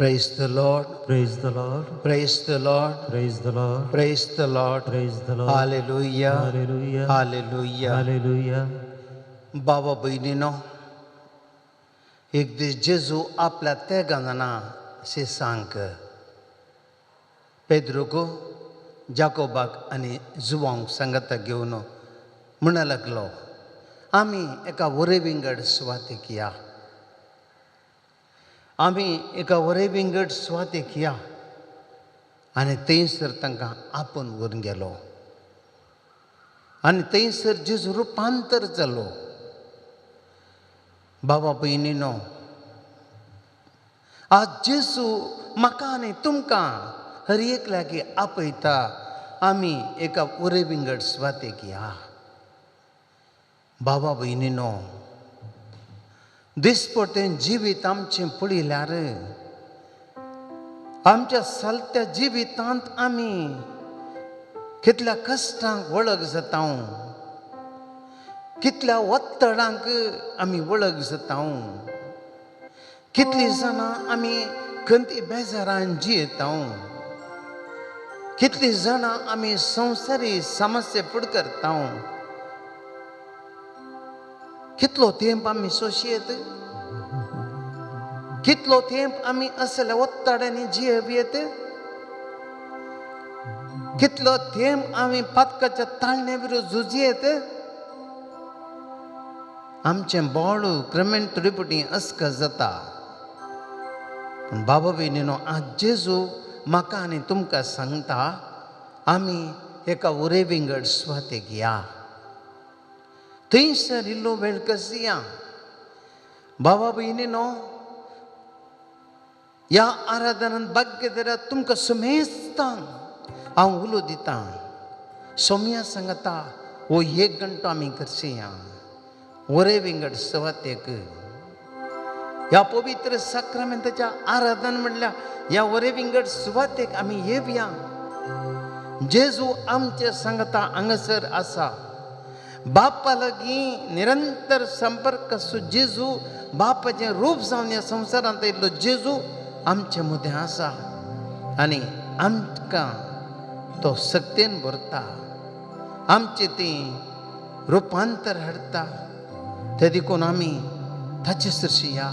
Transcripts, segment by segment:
Praise the Lord. Praise the Lord. Praise the Lord. Praise the Lord. Praise the Lord. Praise the Lord. Hallelujah. Hallelujah. Hallelujah. Hallelujah. बाबा भयणीनो, एक दीस जेजू आपल्या तेगां जाणां शिसांक, पेद्रूक, जाकोबाक आनी जुवांक सांगाता घेवन म्हण लागलो, आमी एका वरे विंगड सुवातेक या, आमी एका वरे विंगड सुवातेक या. आनी थंयसर तांकां आपोवन व्हरून गेलो आनी थंयसर जेजू रुपांतर जालो. बाबा भयणीनो, आज जेजू म्हाका आनी तुमकां हर एक लागीं आपयता, आमी एका वरे विंगड सुवातेक या. बाबा भयणीनो, दिसपटें जिवीत आमचें पळयल्यार आमच्या चलत्या जिवितांत आमी कितल्या कश्टांक वळख जाता, कितल्या ಒತ್ತಡಾंक आमी वळख जाता, कितलीं जाणां आमी खंती बेजारान जियेता, कितलीं जाणां आमी संवसारी समस्या फुड करता, कितलो तेंप आमी सोशयेत, कितलो तेंप आमी असल्या ಒತ್ತड्यांनी जियेत, कितलो तेंप आमी पातकाच्या ताळणे विरुद्ध झुजयेत. आमचें बोळ क्रमेण थोडी फावटी अस्कस जाता. पूण बाबा भयणीनो, आज जेजू म्हाका आनी तुमकां सांगता, आमी एका वरे विंगड सुवातेक या, थंयसर इल्लो वेळ कसया. बाबा भयणीनो, ह्या आराधनान भाग्य धरात, तुमकां सुमेस्तांक हांव उलो दितां. सोम्या सांगता, हो एक घंटो आमी करया वरे विंगड सुवातेक. ह्या पवित्र साक्रामेंताच्या आराधन म्हणल्यार ह्या वरे विंगड सुवातेक आमी येवया. जेजू आमचे सांगता हांगासर आसा. बापा लागीं निरंतर संपर्क आसूं जेजू बापाचें रूप जावन ह्या संवसारांत आयिल्लो जेजू आमचे मदें आसा आनी आमकां तो सक्तेन भरता, आमचें ती रुपांतर हाडटा. ते देखून आमी ताचे सरशी या.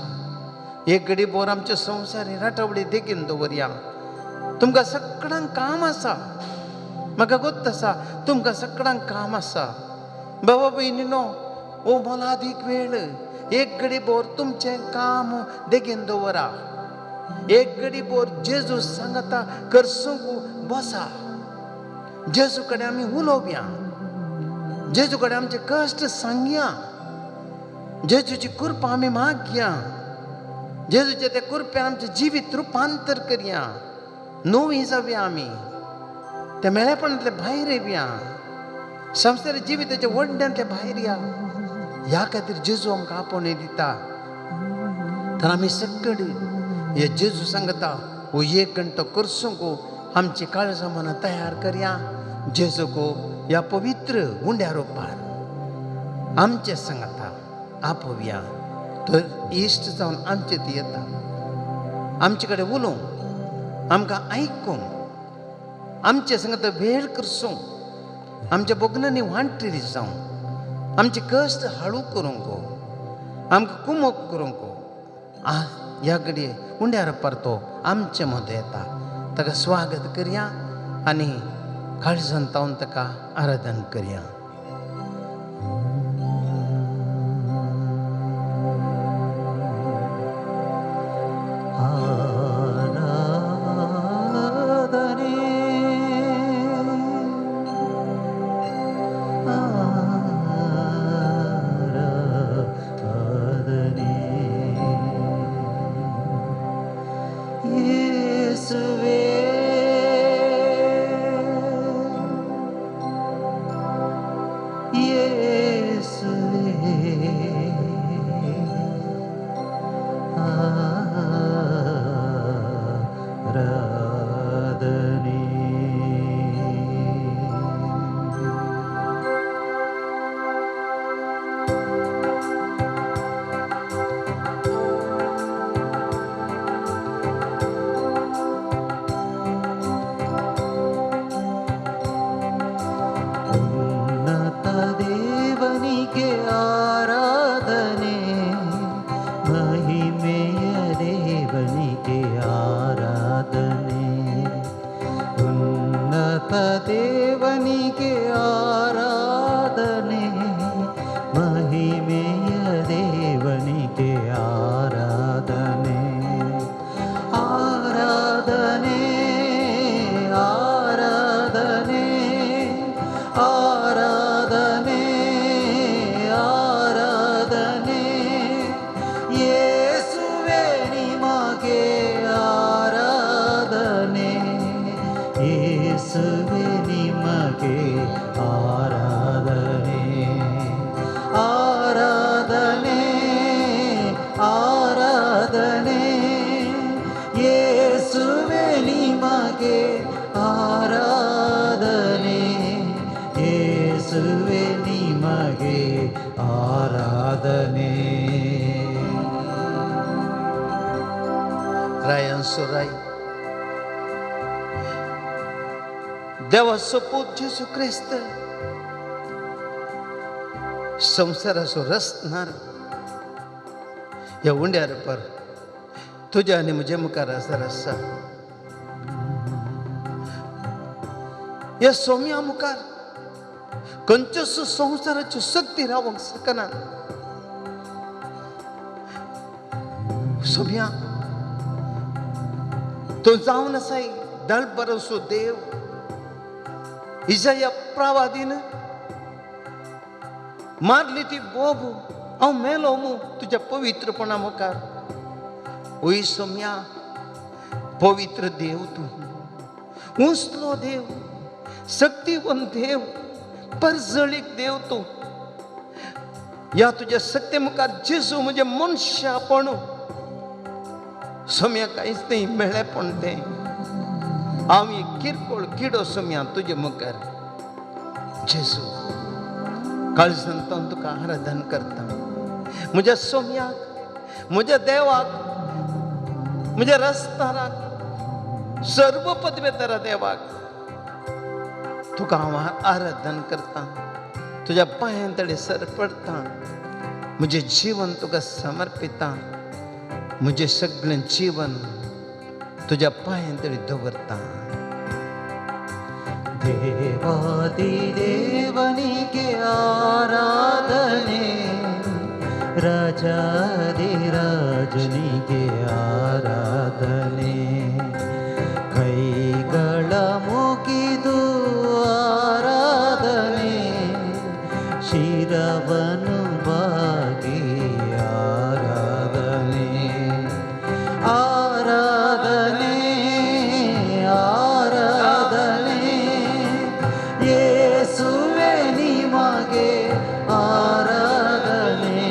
एक घडी बोर आमच्या संवसारी राटावळी देगीन दवरया. तुमकां सगळ्यांक काम आसा, म्हाका गोत्त आसा तुमकां सगळ्यांक काम आसा. बाबा भयणीनो, ओ मोलादीक वेळ एक घडी बोर तुमचें काम देगीन दवरा. एक घडी बोर जेजू सांगता करसूंक बसा. जेजू कडेन आमी उलोवया, जेजू कडेन आमचे कश्ट सांगया, जेजूची कृपा आमी मागया, जेजूच्या त्या कृपेन आमचें जिवीत रुपांतर करया, नवी जावया आमी, त्या मेळेपणांतले भायर येवया, संवसारी जिविताच्या वड्ड्यांतले भायर या. ह्या खातीर जेजू आमकां आपोवणें दिता. तर आमी सगळे हे जेजू सांगता हो एक घंटो करसूंक आमची काळजां मनां तयार करया. जेजूक ह्या पवित्र उंड्या रुपार आमचे सांगता आपोवया. तर इश्ट जावन आमचे ती येता, आमचे कडेन उलोवंक, आमकां आयकूंक, आमचे सांगता वेळ करसूंक, आमच्या भोगणांनी वांटरी जावं, आमचे कश्ट हाळू करूंक, आमकां कुमोक करूंक आ ह्या घडये उंड्या रुपार तो आमचे मदें येता. ताका स्वागत करया आनी काळजान तावन ताका आराधन करया. आराधने आराधने येसुवे. ಯೇಸುವೆ ನಿಮಗೆ ಆರಾಧನೆ. ರಾಯನ್ಸು ರಾಯ್ देवाचो पूत जेजू क्रिस्त संवसाराचो रचणार ह्या उंड्यार पर तुज्या आनी म्हज्या मुखार हजर आसा. ह्या सोम्या मुखार खंयच्याच संवसाराच्यो शक्ती रावंक शकना. सोम्या तो जावन आसाय दळबरोसो देव. इजाया प्रवादीन मारली ती बोब हांव मेलो मू तुज्या पवित्रपणा मुखार. ओय सोम्या पवित्र देव तूं, उंचलो देव, शक्तिवंत देव, परजळीक देव तूं. ह्या तुज्या शक्ती मुखार जेजू म्हजें मनशापण सोम्या कांयच न्ही मेळेपण तें. हांव एक किरकोळ किडो सोम्या तुजे मुखार. जेजू काळजांत हांव तुका आराधन करता. म्हज्या सोम्याक, म्हज्या देवाक, म्हज्या रस्ताराक, सर्व पदवेतरा देवाक तुका हांव आराधन करता. तुज्या पांयां तडे सर पडटा. म्हजें जीवन तुका समर्पिता. म्हजें सगळें जीवन तुज्या पांयां तडे दवरता. ದೇವಾದಿದೇವನಿಗೆ ಆರಾಧನೆ, ರಾಜಾದಿರಾಜನಿಗೆ ಆರಾಧನೆ. ಕೈಗಳ ಮುಗಿದು ಆರಾಧನೆ, ಶಿರವನ್ನು ಬಾಗಿ ಆರಾಧನೆ. ಆರಾಧನೆ ಆರಾಧನೆ ಯೇಸುವೆ ನಿಮಗೆ ಆರಾಧನೆ,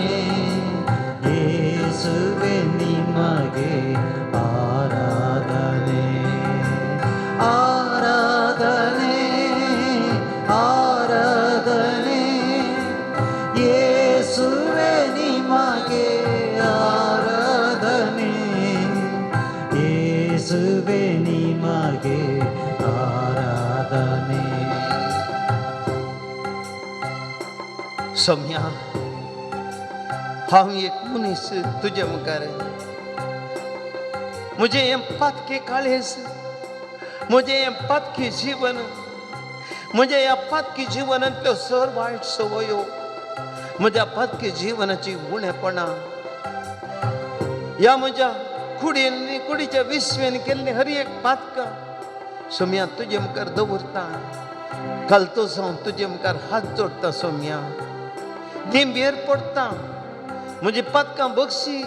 ಯೇಸುವೆ ನಿಮಗೆ ಆರಾಧನೆ. ಆರಾಧನೆ ಆರಾಧನೆ ಯೇಸುವೆ ನಿಮಗೆ ಆರಾಧನೆ, ಯೇಸುವೆ ನಿಮಗೆ ಆರಾಧನೆ. सोम्या हांव एक मनीस तुजे मुखार. म्हजें हें पातकें काळेज, म्हजें हें पातकें जीवन, म्हज्या ह्या पातकी जिवनांतल्यो सर वायट संवयो, म्हज्या पातकी जिवनाची उणेपणां, ह्या म्हज्या कुडीन कुडीच्या विस्वेन केल्ली हर एक पातकां सोम्या तुजे मुखार दवरता. घालतो जावन तुजे मुखार हात जोडटा सोम्या. दिंबेर पडटा. म्हजी पातकां बक्षी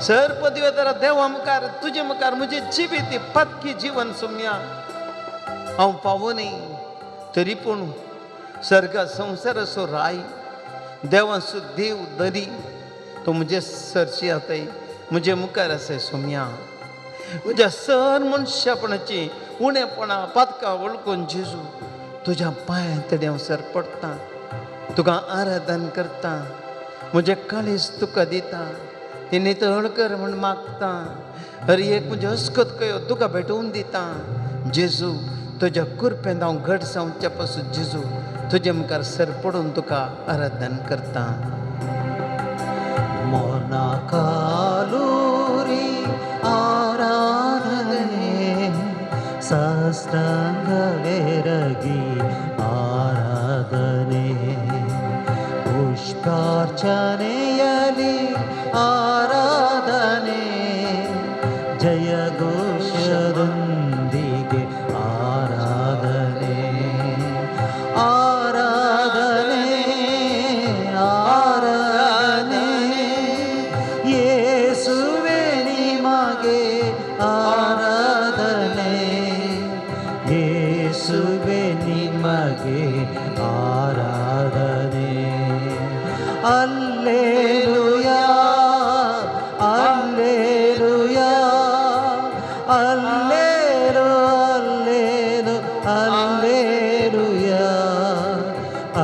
सर पदवेतरा देवा मुखार तुजे मुखार म्हजें जिवीत पातकी जीवन सोम्या हांव पावो न्ही. तरी पूण सर्गा संवसाराचो राय देवाचो देव दरी तो म्हजे सरशी आताय म्हजे मुखार आसाय सोम्या. म्हज्या सर मनशापणाची उणेपणां पातकां वळखून जेजू तुज्या पांयां तडे हांव सर पडटा. तुका आराधन करता. म्हजें काळीज तुका दिता. ती नितळ कर म्हूण मागता. हर एक म्हजें हस्कत कयो तुका भेटोवन दिता. जेजू तुज्या कृपेन हांव घट जावच्या पासून जेजू तुजे मुखार सर पडून तुका आराधन करता. ಮೋನ ಕಾಲೂರಿ ಆರಾಧನೆ, ಸಾಷ್ಟಾಂಗವೆರಗಿ ಆರಾಧನೆ. ಪುಷ್ಪಾರ್ಚನೆಯಲಿ ಆರಾಧನೆ, ಜಯ ಘೋಷದೊಂದಿಗೆ ಆರಾಧನೆ. ಆರಾಧನೆ ಆರಾಧನೆ ಯೇಸುವೆ ನಿಮಗೆ ಆರಾಧನೆ, ಯೇಸುವೆ ನಿಮಗೆ ಆರಾಧನೆ. ಅಲ್ಲೇಲುಯಾ ಅಲ್ಲೇಲುಯಾ ಅಲ್ಲೇಲು ಅಲ್ಲೇಲು ಅಲ್ಲೇಲುಯಾ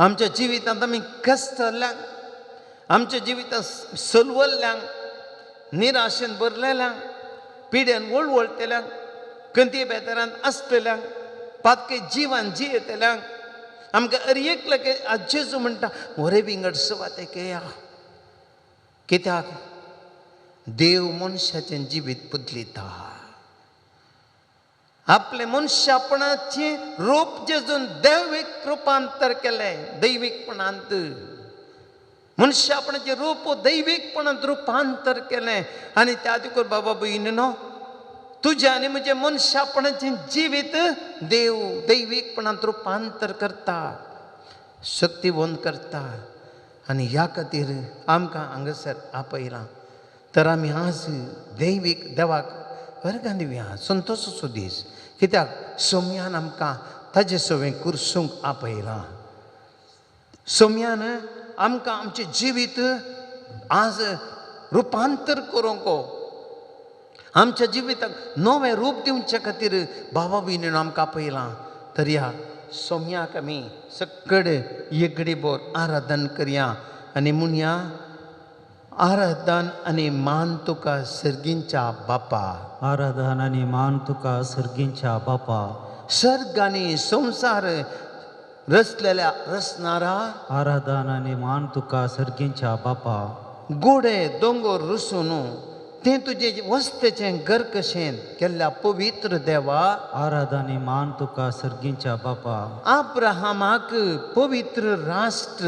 आमच्या जिवितांत आमी कश्टल्यांक, आमच्या जिवितांत सलवल्ल्यांक, निराशेन भरलेल्यांक, पिड्यान वळवळटल्यांक, कंती बेतरान आसतल्यांक, पातके जिवान जियेतल्यांक आमकां अर एकल्याक आज जेजू म्हणटा, वरे विंगड सुवातेक येया. कित्याक देव मनशाचें जिवीत बदलिता. आपले मनशापणाचें रूप जेजून दैवीक रुपांतर केलें. दैवीकपणांत मनशापणाचें रूप दैवीकपणांत रुपांतर केलें. आनी त्या देखून बाबा भयणीनो, तुजें आनी म्हजें मनशापणाचें जिवीत देव दैवीकपणांत रुपांतर करता, शक्तिवंत करता. आनी ह्या खातीर आमकां हांगासर आपयलां. तर आमी आज दैवीक देवाक वर्गां दिवया, संतोशाचो दीस. कित्याक सोम्यान आमकां ताजे सवें कुर्सूंक आपयलां. सोम्यान आमकां आमचें जिवीत आज रुपांतर करूंक, आमच्या जिविताक नवें रूप दिवचे खातीर बाबा भयणीन आमकां आपयलां. तर ह्या सोम्याक आमी सगळे एगडी बोर आराधन करया आनी म्हणया, आराधन आनी मान तुका सर्गींच्या बापा. आराधन आनी मान तुका सर्गींच्या बापा. सर्ग आनी संवसार रचलेल्या रचणारा. आराधन आनी मान तुका सर्गींच्या बापा. गोडे दोंगर रुसून तें तुजें वस्तेचें घर कशें केल्ल्या पवित्र देवा. आराधन आनी मान तुका सर्गींच्या बापा. अब्राहमाक पवित्र राष्ट्र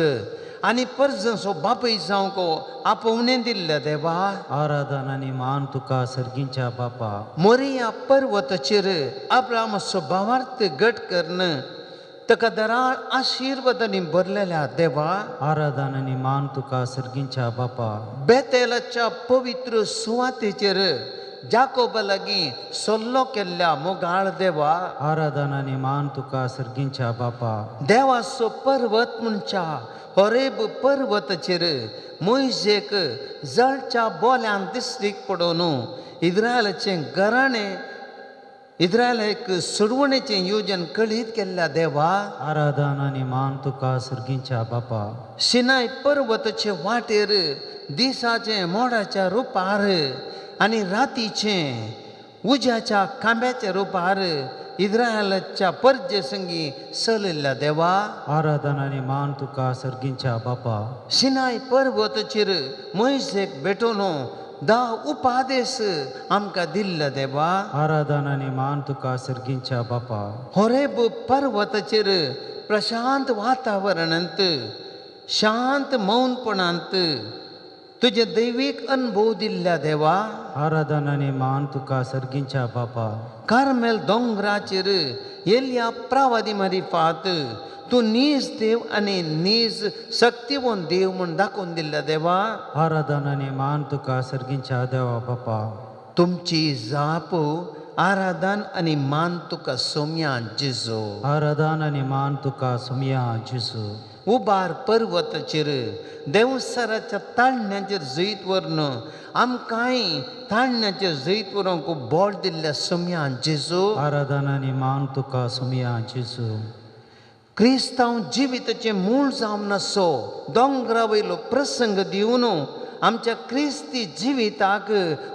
आनी परजंचो बापूय जावंक आपोवणें दिल्ल्या देवा. आराधन आनी मान तुका सर्गींच्या बापा. मोरिया पर्वताचेर अब्राहमाचो भावार्थ घट करून ताका दराळ आशिर्वादांनी भरलेल्या देवा. आराधन आनी मान तुका सर्गींच्या बापा. बेतेलाच्या पवित्र सुवातेचेर जाकोबा लागीं सल्लो केल्ल्या मोगाळ देवा. आराधन आनी मान तुका सर्गींच्या बापा. देवाचो पर्वत म्हणच्या होरेब पर्वताचेर मोयजेक जळच्या बोल्यान दिश्टीक पडोवन इस्रायलाचें घराणें इस्रायलाक सोडवणेचें योजन कळीत केल्ल्या देवा. आराधन आनी मान तुका सर्गींच्या बापा. सिनाय पर्वताचे वाटेर दिसाचें मोडाच्या रुपार आनी रातीचें उज्याच्या खांब्याच्या रुपार इस्रायलाच्या परजे संगी चलिल्ल्या देवा. आराधन आनी मान तुका सर्गींच्या बापा. सिनाय पर्वताचेर मोयजेक भेटोवन 10 उपादेश आमकां दिल्ल्या देवा. आराधन आनी मान तुका सर्गींच्या बापा. होरेब पर्वताचेर प्रशांत वातावरणांत शांत मौनपणांत तुजे दैवीक अनुभव दिल्ल्या देवा. आराधन आनी मान तुका सर्गींच्या बापा. कार्मेल दोंगराचेर एलिया प्रावादी मारिफात तूं नीज देव आनी नीज शक्तिवंत देव म्हूण दाखोवन दिल्ल्या देवा. आराधन आनी मान तुका सर्गींच्या देवा बापा. तुमची जाप आराधन आनी मान तुका सोम्या जेजू. आराधन आनी मान तुका सोम्या जेजू. उबार पर्वताचेर देंवसराच्या ताळण्याचेर जैत व्हरून आमकांय ताळण्याचेर जैत व्हरूंक बोल दिल्ल्या सोम्या जेजू. आराधन आनी मान तुका सोम्या जेजू. क्रिस्तांव जिविताचें मूळ जावन आसो दोंगरा वयलो प्रसंग दिवन आमच्या क्रिस्ती जिविताक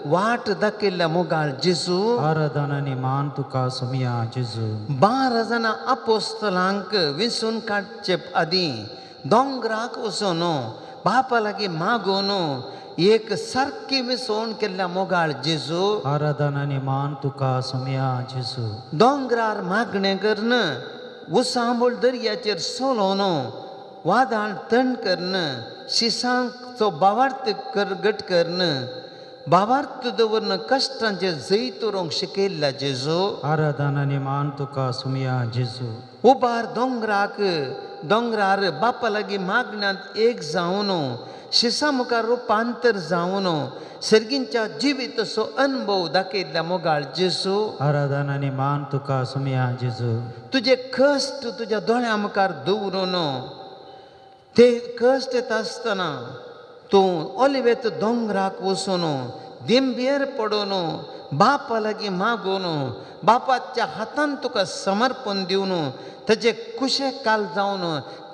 वाट दाखयल्ल्या मोगाळ जेजू. आराधन आनी मान तुका सोम्या जेजू. 12 जाणां आपोस्तलांक विसून काडचे आदीं दोंगराक वचून बापा लागीं मागून एक सारकी विसवण केल्ल्या मोगाळ जेजू. आराधन आनी मान तुका सोम्या जेजू. दोंगरार मागणें करून उसांबोळ दर्याचेर सोलोवन वादळ थंड करून शिसांचो भावार्थ गट करून भावार्थ दवरून कश्टांचेर जैत व्हरूंक शिकयल्ल्या जेजू. आराधन आनी मान तुका सोम्या जेजू. उबार दोंगराक दोंगरार बापा लागीं मागण्यांत एक जावन शिसा मुखार रुपांतर जावन सर्गींच्या जिविताचो अनुभव दाखयल्ल्या मोगाळ जेजू. आराधन आनी मान तुका सोम्या जेजू. तुजे कश्ट तुज्या दोळ्यां मुखार दवरून ते कश्ट येता आसतना तूं ओलिवेत दोंगराक वचून दिंबेर पडून बापा लागीं मागून बापाच्या हातान तुका समर्पण दिवन ताजे कुशे काल जावन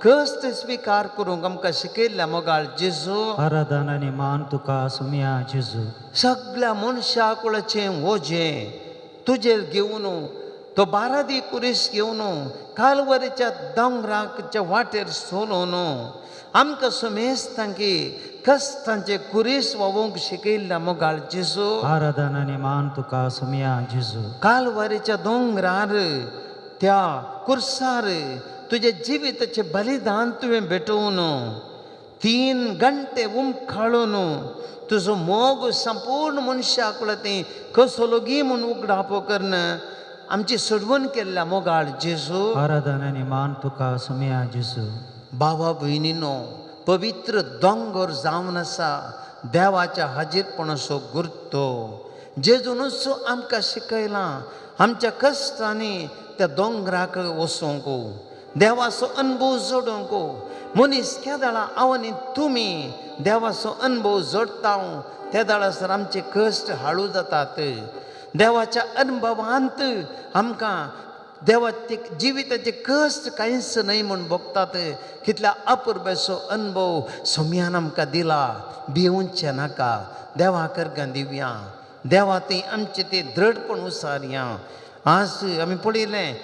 कश्ट स्विकार करूंक आमकां शिकयल्ल्या मोगाळ जेजू. आराधन आनी मान तुका सोमया जेजू. सगळ्या मनशा कुळाचें ओजें तुजेर घेवन तो बारादी कुरीस घेवन कालवरीच्या दोंगराच्या वाटेर सोलोवन आमकां सुमेस्तांकी कश्टांचे कुरीस व्हांवोवंक शिकयल्ल्या मोगाळ जेजू. आराधन आनी मान तुका सोमया जेजू. कालवारीच्या दोंगरार त्या कुर्सार तुजे जिविताचें बलिदान तुवें भेटोवन 3 घंटे उमकाळून तुजो मोग संपूर्ण मनशा कुळाती कसो लोगी म्हूण उगडापो करून आमची सोडवण केल्ल्या मोगाळ जेजू. आराधन आनी मान तुका सोमया जेजू. बाबा भयणीनो, पवित्र दोंगर जावन आसा देवाच्या हाजीरपणाचो गुर्तो. जेजूनच आमकां शिकयलां आमच्या कश्टांनी त्या दोंगराक वचूंक, देवाचो अनुभव जोडूंक. मनीस केदाळा हांव आनी तुमी देवाचो अनुभव जोडटा त्या दाळासर आमचे कश्ट हाळू जातात. देवाच्या अनुभवांत आमकां देवाचे जिविताचे कश्ट कांयच न्हय म्हूण भोगतात. कितल्या अपुरबेचो अनुभव सोम्यान आमकां दिला. भिवचें नाका, देवा करगां दिवया, देवा ती आमचें तें दृढपण उसारया. आज आमी पळयलें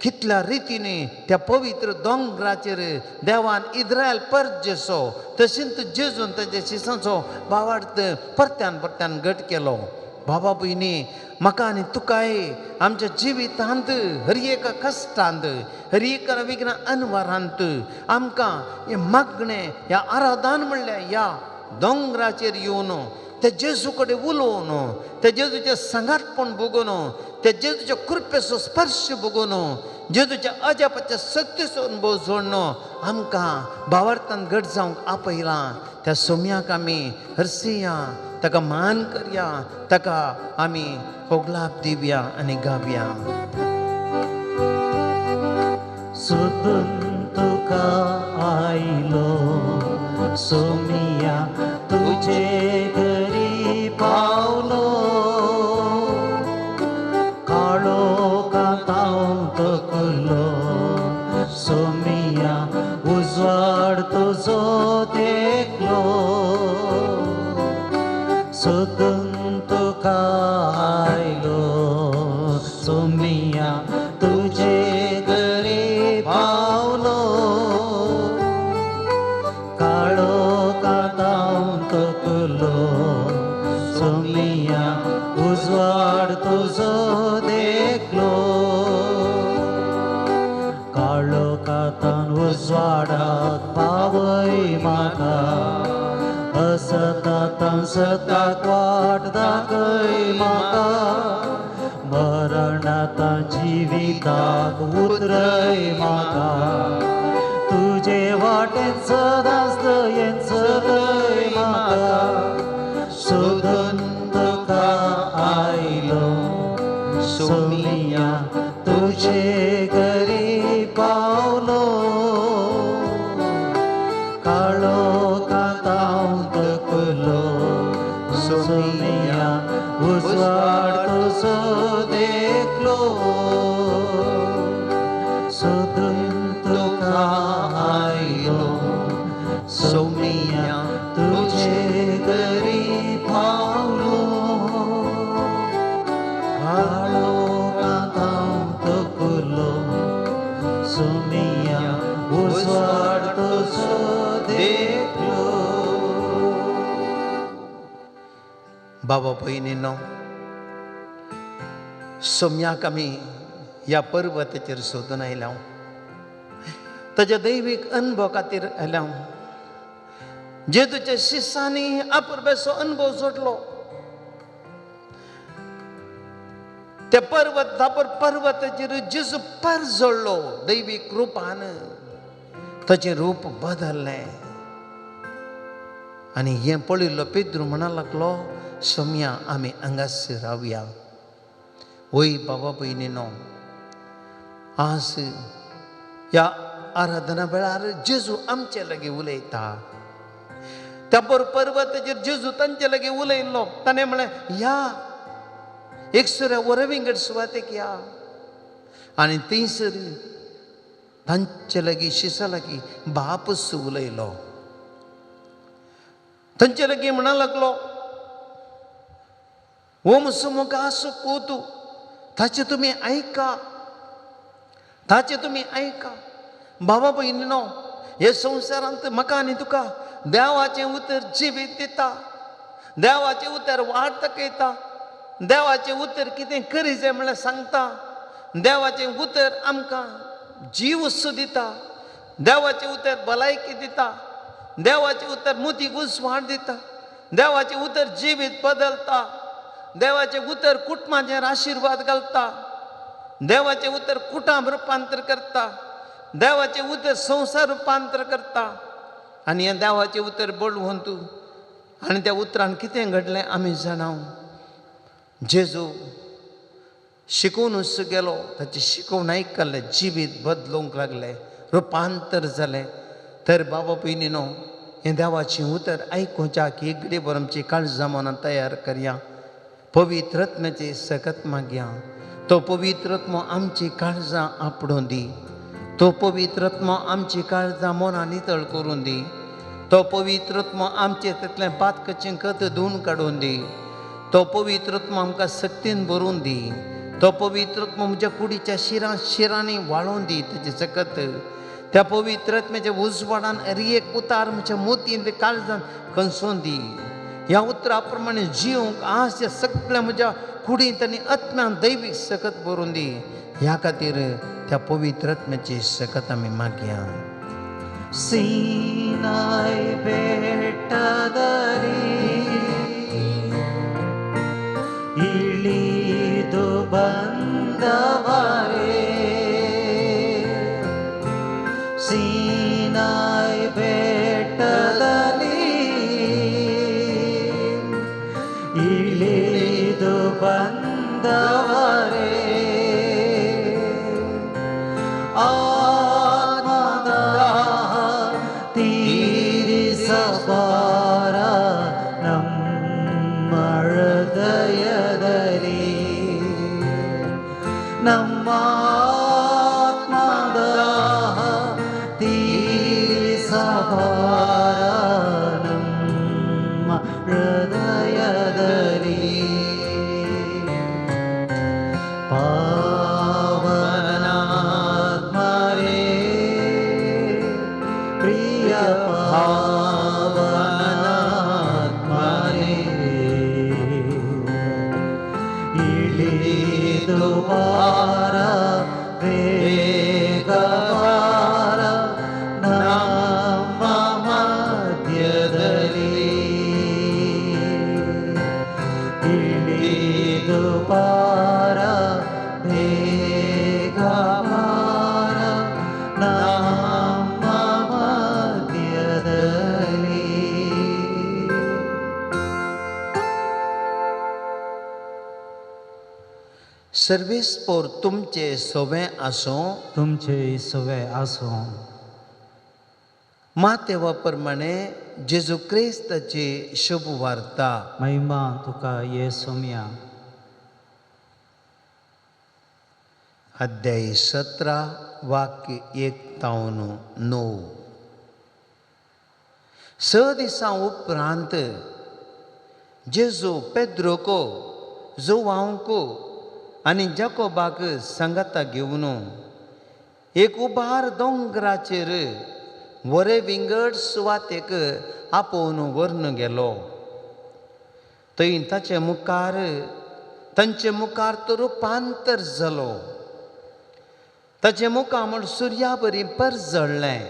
कितल्या रितीनी त्या पवित्र दोंगराचेर देवान इस्रायल परजेचो तशेंच जेजून ताच्या शिसांचो भावार्थ परत्यान परत्यान घट केलो. बाबा भयणी, म्हाका आनी तुकाय आमच्या जिवितांत हर एका कश्टांत, हर एका विघ्न अनवारांत आमकां हें मागणें ह्या आराधन म्हणल्यार ह्या दोंगराचेर येवन त्या जेजू कडेन उलोवन, त्या जेजूचें सांगातपण भोगून, त्या जेजूच्या कृपेचो स्पर्श भोगून, जेजूच्या अजापाच्या शक्तीचो अनुभव जोडून आमकां भावार्थान घट जावंक आपयलां. त्या सोम्याक आमी हरसिया, ताका मान करया, ताका आमी होगलाप दिवया आनी गावया. सोदून तुका आयलो सोमिया, तुजे घरी पावलो, काळो कांतांव तकलो सोमिया, उजवाड तुजो देखलो. सोदून तुका आयलो सोमिया, तुजे घरी पावलो, काळो कांतांव तकलो सोमिया, उजवाड तुजो देखलो. काळो कांतान उजवाडाक पावय म्हाका, असतातान सताक वाट दाखय म्हाका, मरणांत जिविताक उतरय म्हाका, तुजे वाटेन सदांच दयेन चलय म्हाका. सोदून तुका आयलो सोमिया, तुजे घरी पावलो, काळो कांतांव तकलो सोमिया, उजवाड तुजो देखलो. सोदून तुका आयलो सोमिया, तुजे घरी पावलो, काळो कांतांव तकलो सोमिया, उजवाड तुजो देखलो. बाबा भयणीनो, सोम्याक आमी ह्या पर्वताचेर सोदून आयल्या, ताच्या दैवीक अनुभव खातीर आयल्या. जेजूच्या शिसांनी अपुरबेचो अनुभव जोडलो. त्या पर्वत धापर पर्वताचेर जेजू पर जोडलो दैवीक रुपान, ताचें रूप बदललें. आनी हें पळयल्लो पेद्रू म्हणा लागलो, सोम्या आमी हांगासर रावया. वय बाबा भयणीनो, आज ह्या आराधना वेळार जेजू आमचे लागीं उलयता. त्या पर्वताचेर जेजू तांचे लागीं उलयल्लो. ताणें म्हणलें, ह्या एकसुऱ्या वरविंगड सुवातेक या. आनी थंयसर तांचे लागीं शिसा लागीं बापूस उलयलो. तांचे लागीं म्हणा लागलो, हो म्हजो मोगाचो पूत, ताचें तुमी आयका, ताचें तुमी आयका. बाबा भयणीनो, हे संवसारांत म्हाका आनी तुका देवाचें उतर जिवीत दिता, देवाचें उतर वाट दाखयता, देवाचें उतर कितें करी जाय म्हणल्यार सांगता, देवाचें उतर आमकां जीव सुद्दां दिता, देवाचें उतर भलायकी दिता, देवाचें उतर मुतीक उजवाड दिता, देवाचें उतर जिवीत बदलता, देवाचें उतर कुटुंबाचेर आशिर्वाद घालता, देवाचें उतर कुटाम रुपांतर करता, देवाचें उतर संवसार रुपांतर करता. आनी हें देवाचें उतर बळवंत तूं आनी त्या उतरान कितें घडलें आमी जाणा. जेजू शिकोवनूच गेलो, ताची शिकोवण आयकलें, जिवीत बदलूंक लागलें, रुपांतर जालें. तर बाबा भयणीनो, हें देवाचें उतर आयकुच्याक एक घडये भर आमची काळजां मनां तयार करया. पवित्र आत्म्याची सकत मागया. तो पवित्र आत्मो आमची काळजां आपडून दी, तो पवित्र आत्मो आमची काळजां मनां नितळ करून दी, तो पवित्र आत्मो आमचे तितलें पातकचें कत धुवन काडून दी, तो पवित्र आत्मो आमकां सक्तीन भरून दी, तो पवित्र आत्मो म्हज्या कुडीच्या शिरां शिरांनी वाळोवन दी ताची सकत. त्या पवित्र आत्म्याच्या उजवाडान एक उतार म्हज्या मोतीन काळजान कंसोवन दी. ह्या उतरा प्रमाणे जिवंक आज त्या सगळ्या म्हज्या कुडींत आनी आत्म्यान दैवीक सकत भरून दी. ह्या खातीर त्या पवित्र आत्म्याची सकत आमी मागया. सीनाय ಬೆಟ್ಟದಲ್ಲಿ ಇಳಿದು ಬಂದವರೇ, ಸೀನಾಯ್ ಬೆಟ್ಟದಲ್ಲಿ ಇಳಿದು ಬಂದವರೇ, ಆತ್ಮದ ತೀರಿಸಬಾರ ನಮ್ಮ ಹೃದಯದಲ್ಲಿ, ನಮ್ಮ ಆತ್ಮದ ತೀರಿಸಬಾರ ನಮ್ಮ ಹೃದಯದಲ್ಲಿ. ಪಾವನಾತ್ಮರೇ, ಪ್ರಿಯ ಪಾವನಾತ್ಮರೇ, ಇಳಿದು ಬಾರ, ಬೇಗ ಬಾರ ನಮ್ಮ ಮಧ್ಯದಲ್ಲಿ, ಇಳಿದು ಬಾರ, ಬೇಗ ಬಾರ ನಮ್ಮ ಮಧ್ಯದಲ್ಲಿ. सर्वेस्पोर तुमचे सोवे आसूं, तुमचे सवे आसूं. मातेवा प्रमाणे जेजू क्रिस्ताची शुभ वार्ता. महिमा तुका ये सोम्या. अध्याय 17 वाक्य 1 तावन 9. 6 दिसां उपरांत जेजू पेद्रोको, जुवांवको आनी जाकोबाक सांगाता घेवन एक उबार दोंगराचेर वरे विंगड सुवातेक आपोवन व्हरून गेलो. थंय ताचे मुखार तांचे मुखार तो रुपांतर जालो. ताचें मुखामळ सुर्या बरी परजळ्ळें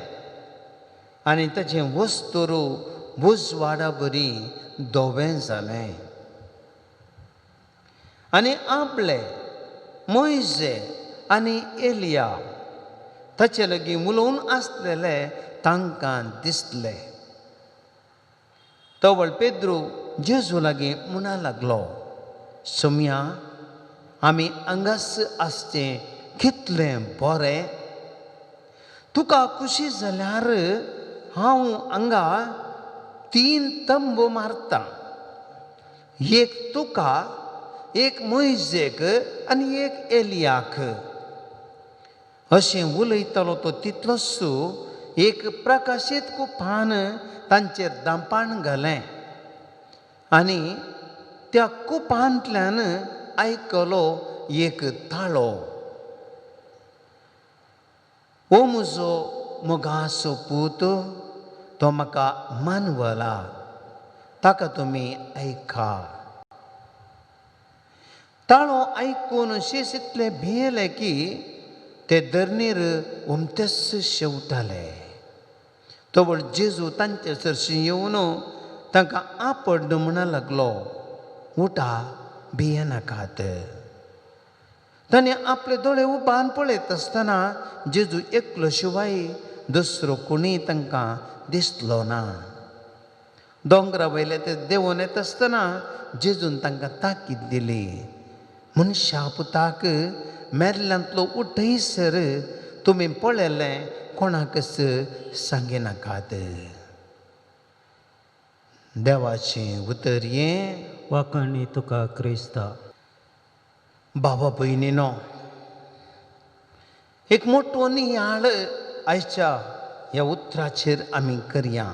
आनी ताचें वस्तूर उजवाडा बरी धवें जालें. आनी आपले मोयजे आनी एलिया ताचे लागीं उलोवन आसलेले तांकां दिसले. तवळ पेद्रू जेजू लागीं म्हणा लागलो, सोम्या, आमी हांगास आसचें कितलें बरें. तुका खुशी जाल्यार हांव हांगा 3 तंबू मारतां, एक तुका, एक मोयजेक आनी एक एलियाक. अशें उलयतालो तो तितलोच एक प्रकाशीत कुपान तांचेर दांपाण घालें आनी त्या कुपांतल्यान आयकलो एक ताळो, ओ म्हजो मोगाचो पूत, तो म्हाका मानवला, ताका तुमी आयका. ताळो आयकून शीस इतले भियेले की ते धरणीर उमतेच शेवटाले. तवळ जेजू तांचे सरशी येवन तांकां आपड म्हणा लागलो, उठा, भियेनाकात. ताणें आपले दोळे उबान पळयत आसतना जेजू एकलो शिवाय दुसरो कोणूय तांकां दिसलो ना. दोंगरा वयले ते देंवून येता आसतना जेजून तांकां ताकीद दिली, मनशा पुताक मेल्ल्यांतलो उठयसर तुमी पळयलें कोणाकच सांगिनाकात. देवाचें उतर हें. वाखाणी तुका क्रिस्ता. बाबा भयणीनो, एक मोठो नियाळ आयच्या ह्या उतराचेर आमी करया.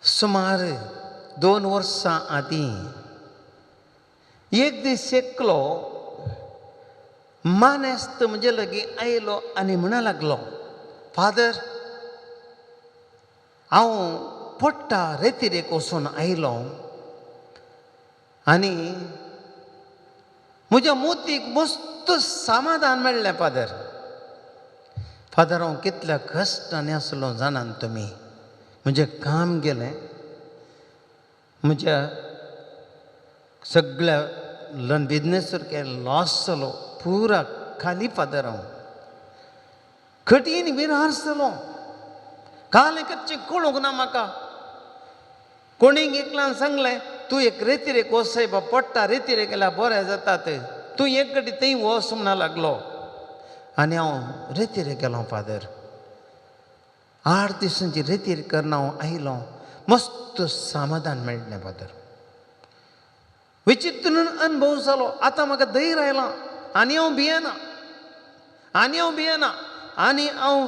सुमार 2 वर्सां आदीं एक दीस एकलो मानेस्त म्हजे लागीं आयलो आनी म्हणा लागलो, फादर, हांव पोट्टा रेतिरेक वचून आयलो आनी म्हज्या मोतीक मस्त समाधान मेळ्ळें. फादर, फादर, हांव कितल्या कश्टांनी आसलो जाणात तुमी. म्हजें काम गेलें, म्हज्या सगळ्या लन बिजनेस सारकें लॉस जालो, पुरा खाली. फादर, हांव कठीण विरार जालो, कालें करचें कळूंक ना म्हाका. कोणीक एकल्यान सांगलें, तूं एक रेतिरेक वच बा, पडटा रेतिरेक गेल्यार बरें जातात, तूं एक कडेन थंय वच म्हणा लागलो. आनी हांव रेतिरेक गेलो. फादर, 8 दिसांची रेतीर करून हांव आयलो, मस्त समाधान मेळ्ळें. फादर, विचित्र अनुभव जालो. आतां म्हाका धैर्य आयलां आनी हांव भियेना, आनी हांव भियेना, आनी हांव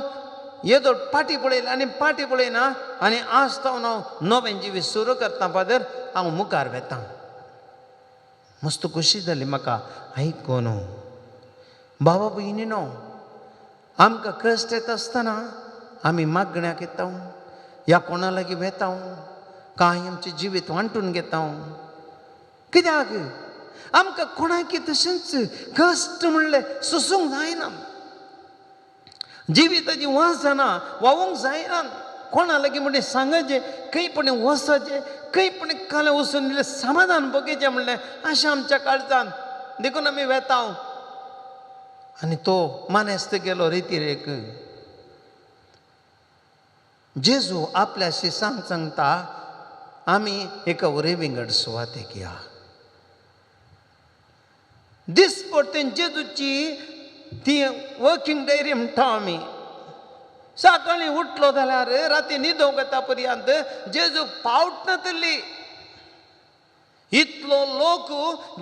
येदो पाटी पळयला आनी पाटी पळयना आनी आज तावन हांव नवें जिवीत सुरू करता. फादर, हांव मुखार वेता. मस्त खोशी जाली म्हाका आयकून. बाबा भयणीनो, आमकां कश्ट येता आसतना आमी मागण्याक येता, ह्या कोणा लागीं वेता, कांय आमचें जिवीत वांटून घेता. कित्याक आमकां कोणाकी तशेंच कश्ट म्हणलें सोसूंक जायना, जिविताची वासना वावूंक जायना. कोणा लागीं म्हणलें सांगाचें, खंय पण वचचें, खंय पण कालें वचून म्हणलें समाधान बगयचें म्हणलें अशें आमच्या काळजान. देखून आमी वेता. आनी तो मानेस्त गेलो रेतिरेक. जेजू आपल्या शिसांक सांगता, आमी एका वरे विंगड सुवातेक या. दिसपडतेन जेजूची ती वर्किंग डायरी म्हणटा आमी. सकाळीं उठलो जाल्यार राती न्हिदोंक येता पर्यंत जेजूक पावट नातली. इतलो लोक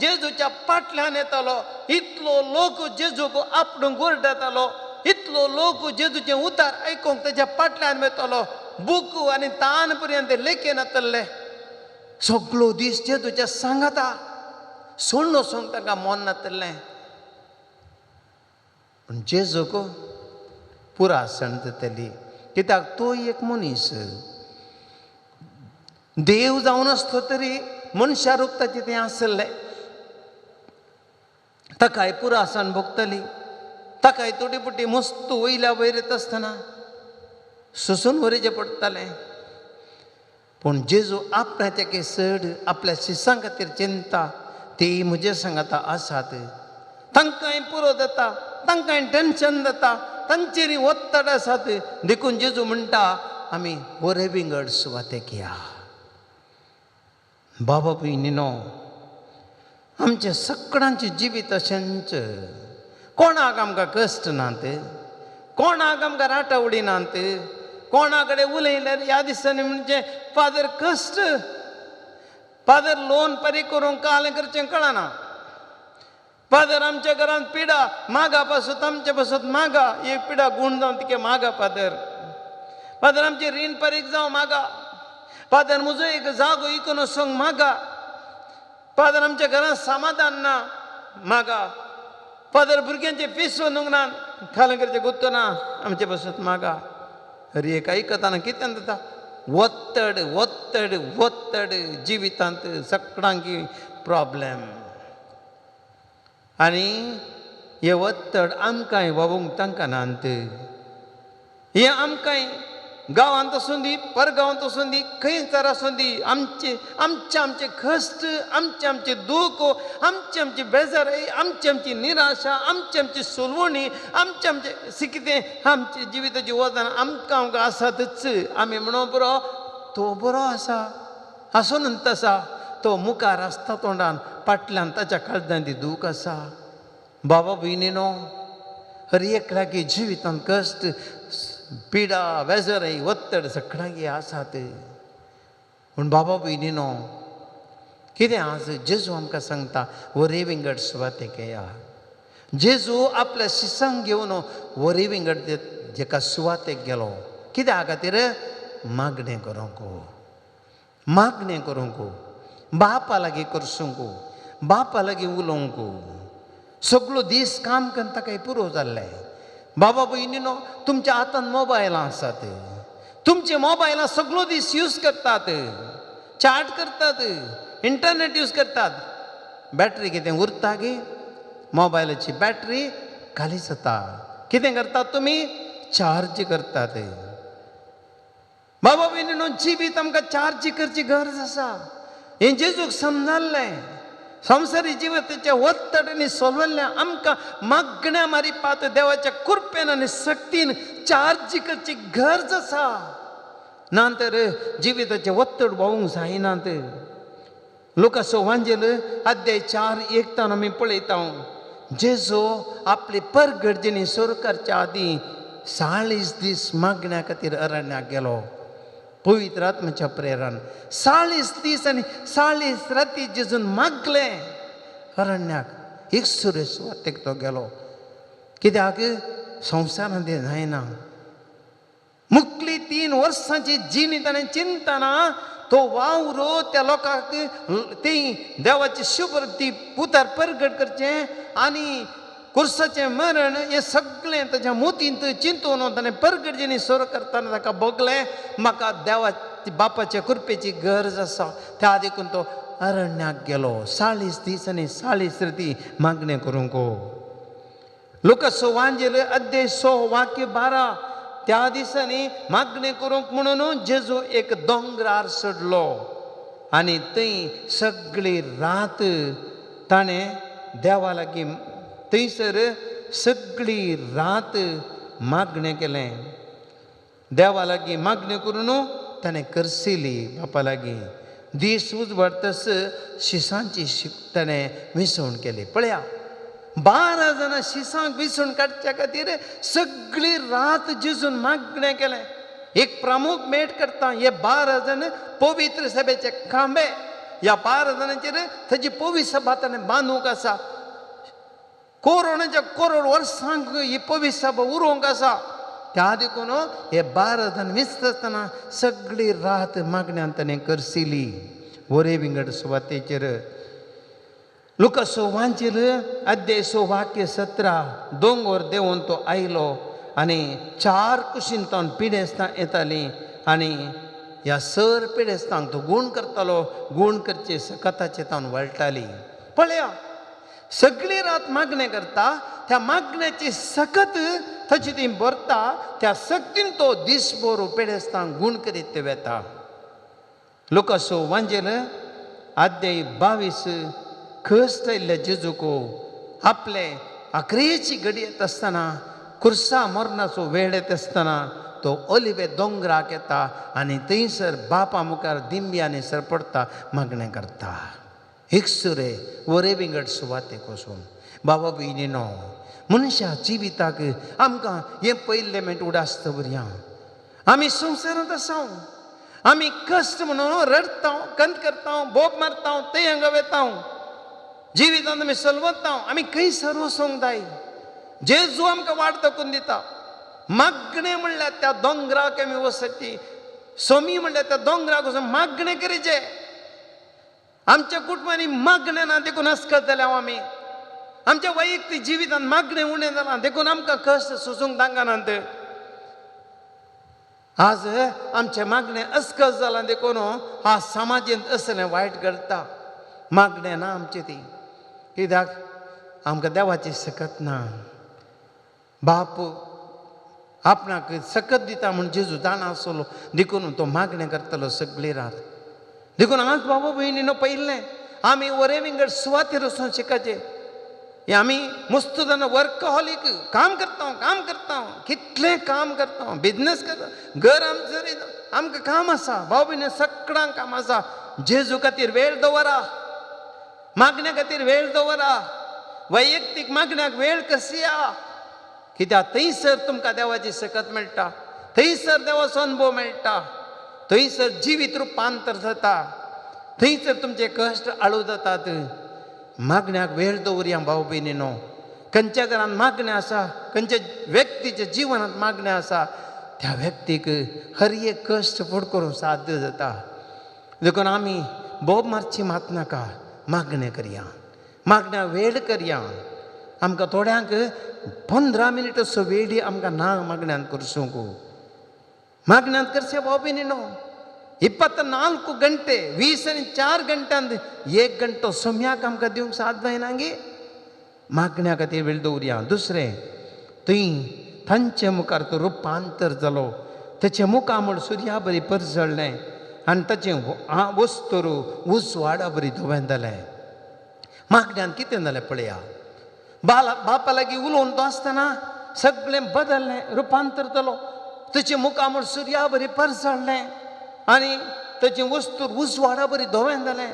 जेजूच्या पाटल्यान येतालो, इतलो लोक जेजूक आपणूंक ओरडतालो, इतलो लोक जेजूचें उतार आयकूंक तेच्या पाटल्यान वयतालो. बूक आनी तान पर्यंत लेखे नातल्ले. सगळो दीस जेजूच्या सांगाता सोडून वचूंक तांकां मन नातल्लें. पूण जेजूक पुरा सण जातली, कित्याक तो एक मनीस देव जावन आसलो तरी मनशा रूप ताचें तें आसलें. ताकाय पुरा सण भोगतली, ताकाय तोटी पुटी मस्त वयल्या वयर येता आसतना सोसून वरेचें पडटालें. पूण जेजू आपणाच्या चड आपल्या शिसां खातीर चिंता, ती म्हजे सांगाता आसात. तांकांय पुरो जाता, तांकांय टेन्शन जाता, तांचेर ओत्तड आसात. देखून जेजू म्हणटा, आमी बरे विंगड सुवातेक या. बाबा भयणीनो, आमचें सगळ्यांचें जिवीत अशेंच. कोणाक आमकां कश्ट नात, कोणाक आमकां राटावडी नात, कोणा कडेन उलयल्यार ह्या दिसांनी म्हणजे फादर कश्ट, फादर लोन परी करूंक कालें करचें कळना. फादर आमच्या घरांत पिडा मागा पासत, आमचे पासत मागा, एक पिडा गूण जावन तिके मागा फादर. फादर आमचें रीण परीक जावं मागा. फादर म्हजो एक जागो इकून वचूंक मागा. फादर आमच्या घरांत समाधान ना मागा. फादर भुरग्यांचे फीस वचूंक ना, खालें करचें गुत्तो ना, आमचे पासत मागा. हर एक आयकतना कितें जाता, ಒತ್ತಡ ಒತ್ತಡ ಒತ್ತಡ जिवितांत सगळ्यांकी प्रॉब्लेम. आनी हे ಒತ್ತಡ आमकांय व्हांवूंक तांकां नात. हे आमकांय गांवांत आसूं दी, परगांवांत आसूं दी, खंयसर आसूं दी, आमचे आमचे आमचे कश्ट, आमचे आमचे दूख, आमची आमची बेजाराय, आमची आमची निराशा, आमची आमची सोलवणी, आमचे आमचे कितें आमचे जिविताची वजन आमकां आमकां आसातच. आमी म्हणून बरो तो बरो आसा, आसून आसा, तो मुखार आसता तोंडान, फाटल्यान ताच्या काळजान ती दूख आसा. बाबा भयणीनो, हर एकल्याकी जिवितांत कश्ट, पिडा, बेजाराय, ಒತ್ತಡ सगळ्यांक आसात. पूण बाबा भयणीनो, कितें आज जेजू आमकां सांगता, वरी विंगड सुवातेक येया. जेजू आपल्या शिसांक घेवन वरी विंगड जेका सुवातेक गेलो, कित्या खातीर? मागणें करूंक, मागणें करूंक, बापा लागीं करसूंक, बापा लागीं उलोवंक. सगळो दीस काम करता काय पुरो जाल्लें. बाबा भयणीनो, तुमच्या हातान मोबायलां आसात, तुमचे मोबायलां सगळो दीस यूज करतात, चाट करतात, इंटरनेट यूज करतात. बॅटरी कितें उरता गी? मोबायलाची बॅटरी खाली जाता. कितें करतात तुमी? चार्ज करतात. बाबा भयणीनो, जिवीत आमकां चार्ज करची गरज आसा. हें जेजूक समजाल्लें. संवसारी जिविताच्या ಒತ್ತಡ आनी सोलवल्ल्या आमकां मागण्या मारिपात देवाच्या कृपेन आनी शक्तीन चार्ज करची गरज आसा. ना तर जिविताचें ಒತ್ತಡ भोवूंक जायनात. लुकासो वांजेल अध्याय 4:1 आमी पळयता, जेजू आपले परगर्जेनी सुरू करच्या आदीं 40 दीस मागण्या खातीर अरण्याक गेलो. पवित्र आत्म्याच्या प्रेरण 40 दीस आनी 40 राती जेजून मागलें. अरण्याक एक सुरे सुवातेक तो गेलो. कित्याक? संवसारांत तें जायना. मुकली 3 वर्सांची जिणी ताणें चिंतना तो वावरो त्या लोकांक ती देवाची शुभ ती पुतार परगट करचें आनी कुर्साचें मरण हें सगळें ताच्या मोतींत चिंतून ताणें परगट जिणी सुरू करतना ताका भोगलें, म्हाका देवा बापाच्या कृपेची गरज आसा. त्या देखून तो अरण्याक गेलो 40 दीस आनी 40 राती मागणें करूंक. लुकासो वांजेल अध्याय 6:12, त्या दिसांनी मागणें करूंक म्हणून जेजू एक दोंगरार चडलो आनी थंय सगळी रात ताणें देवा लागीं थंयसर सगळी रात मागणें केलें. देवा लागीं मागणें करून ताणें करसिली बापा लागीं. दीस उजवाडतस शिसांची ताणें विसवण केली. पळया, 12 जाणां शिसांक विसवण काडच्या खातीर सगळी रात जेजून मागणें केलें. एक प्रमुख मेट करता हे 12 जाण पवित्र सभेचे खांबे. ह्या 12 जाणांचेर ताची पवित्र सभा ताणें बांदूंक आसा. कोरोनाच्या करोड वर्सांक ही पवित्र सभा उरोवंक आसा. त्या देखून हे 12 जाण विसता आसतना सगळी रात मागण्यान ताणें करसिली वरे विंगड सुवातेचेर. लुकासो वांचेल अध्याय 6:17, दोंगर देंवन तो आयलो आनी 4 कुशीन पिडेस्तां येतालीं आनी ह्या सर पिडेस्तांक तो गूण करतालो. गूण करचे सकताचे तावन वळटाली. पळया, सगळी रात मागणें करता, त्या मागण्याची सकत ताची ती भरता, त्या सक्तीन तो दीसभर पिडेस्तांक गूण करीत वेता. लुकासो वांजेल अध्याय 22, कश्ट आयिल्ल्या जेजूक आपले आखरेची घडी येत आसतना, कुर्सा मरणाचो वेळ येत आसतना तो ओलिवे दोंगराक येता आनी थंयसर बापा मुखार दिंब्यांनी सरपडटा, मागणें करता. एक सुरे वरे विंगड सुवातेक वचून. बाबा भयणीनो, मनशा जिविताक आमकां हें पयलें मेंट उडास दवरया. आमी संवसारांत आसा, आमी कश्ट म्हणून रडता, कंत करता, बोब मारता, ते हांगा वेता, जिवितांत आमी सलवता. आमी खंयसर वचोंक जाय? जेजू आमकां वाट दाखोवन दिता. मागणें म्हणल्यार त्या दोंगराक आमी वचची, सोमी म्हणल्यार त्या दोंगराक वचून मागणें करीचें. आमच्या कुटुंबांनी मागणें ना देखून अस्कत जाल्या आमी. आमच्या वैयक्तीक जिवितांत मागणें उणें जालां देखून आमकां कश्ट सोसूंक दांगनात. आज आमचें मागणें अस्कत जालां देखून आज समाजेंत असलें वायट घडटा. मागणें ना आमचें ती, कित्याक आमकां देवाची सकत ना. बाप आपणाक सकत दिता म्हूण जेजू जाणा आसलो देखून तो मागणें करतलो सगळी रात. देखून आज बाबा भयणीनो पयलें आमी वरे विंगड सुवातेर वचून शिकाचें. आमी मस्त जाणां वर्कहॉलीक काम करता, काम करता, कितलें काम करता, बिजनेस करता, घर आमचें आमकां काम आसा. भाव भयणी सगळ्यांक काम आसा. जेजू खातीर वेळ दवरा, मागण्या खातीर वेळ दवरा, वैयक्तीक मागण्याक वेळ कसया. कित्याक थंयसर तुमकां देवाची सकत मेळटा, थंयसर देवाचो अनुभव मेळटा, थंयसर जिवीत रुपांतर जाता, थंयसर तुमचे कश्ट आळू जातात. मागण्याक वेळ दवरया भाव भयणीनो. खंयच्या घरांत मागणें आसा, खंयच्या व्यक्तीच्या जिवनांत मागणें आसा, त्या व्यक्तीक हर एक कश्ट फुड करूंक साध्य जाता. देखून आमी बोब मारची मात नाका, मागणें करया, मागण्या वेळ करया. आमकां थोड्यांक 15 मिनीट असो वेळ आमकां ना मागण्यांत करसूंक. मागण्यांत करचें भाव भयणीनो. 24 गंटे, 24 गंट्यांत 1 गंटो सोम्याक आमकां दिवंक साथ जायना गे. मागण्या खातीर वेळ दवरया. दुसरें, थंय तांचे मुखार तो रुपांतर जालो. ताचें मुखामळ सुर्या बरी परजळ्ळें आनी ताचें वस्तूर उजवाडा बरी धवें जालें. मागण्यान कितें जालें पळया. बापा लागीं उलोवन तो आसतना सगळें बदललें, रुपांतर जालो. ताचें मुखामळ सुर्या बरी परजळ्ळें आनी ताचें वस्तूर उजवाडा बरी धवें जालें.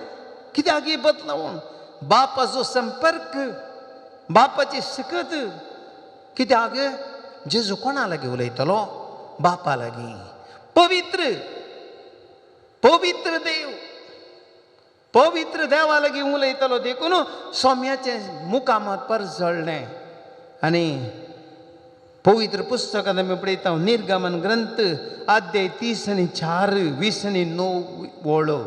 कित्याक ही बदलावण? बापाचो संपर्क, बापाची शिकत. कित्याक जेजू कोणा लागीं उलयतलो? बापा लागीं. पवित्र पवित्र देव, पवित्र देवा लागीं उलयतलो देखून सोम्याचें मुखामळ परजळ्ळें. आनी पवित्र पुस्तकांत आमी पळयता निर्गमन ग्रंथ अध्याय 34 29 वळो.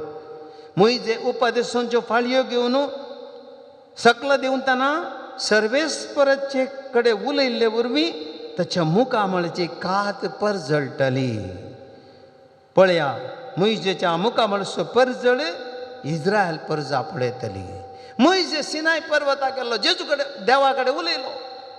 मुयजे उपदेशांच्यो फाळयो घेवन सकला देंवतना सर्वेस्पराचे कडेन उलयल्ले वरवीं ताच्या मुखामळाची कात परजळटली. पळया, मुयजेच्या मुखामळचो परजळ इस्रायल परजा पळयतली. मुयजे सिनाय पर्वताक गेल्लो, जेजू कडेन देवा कडेन उलयलो,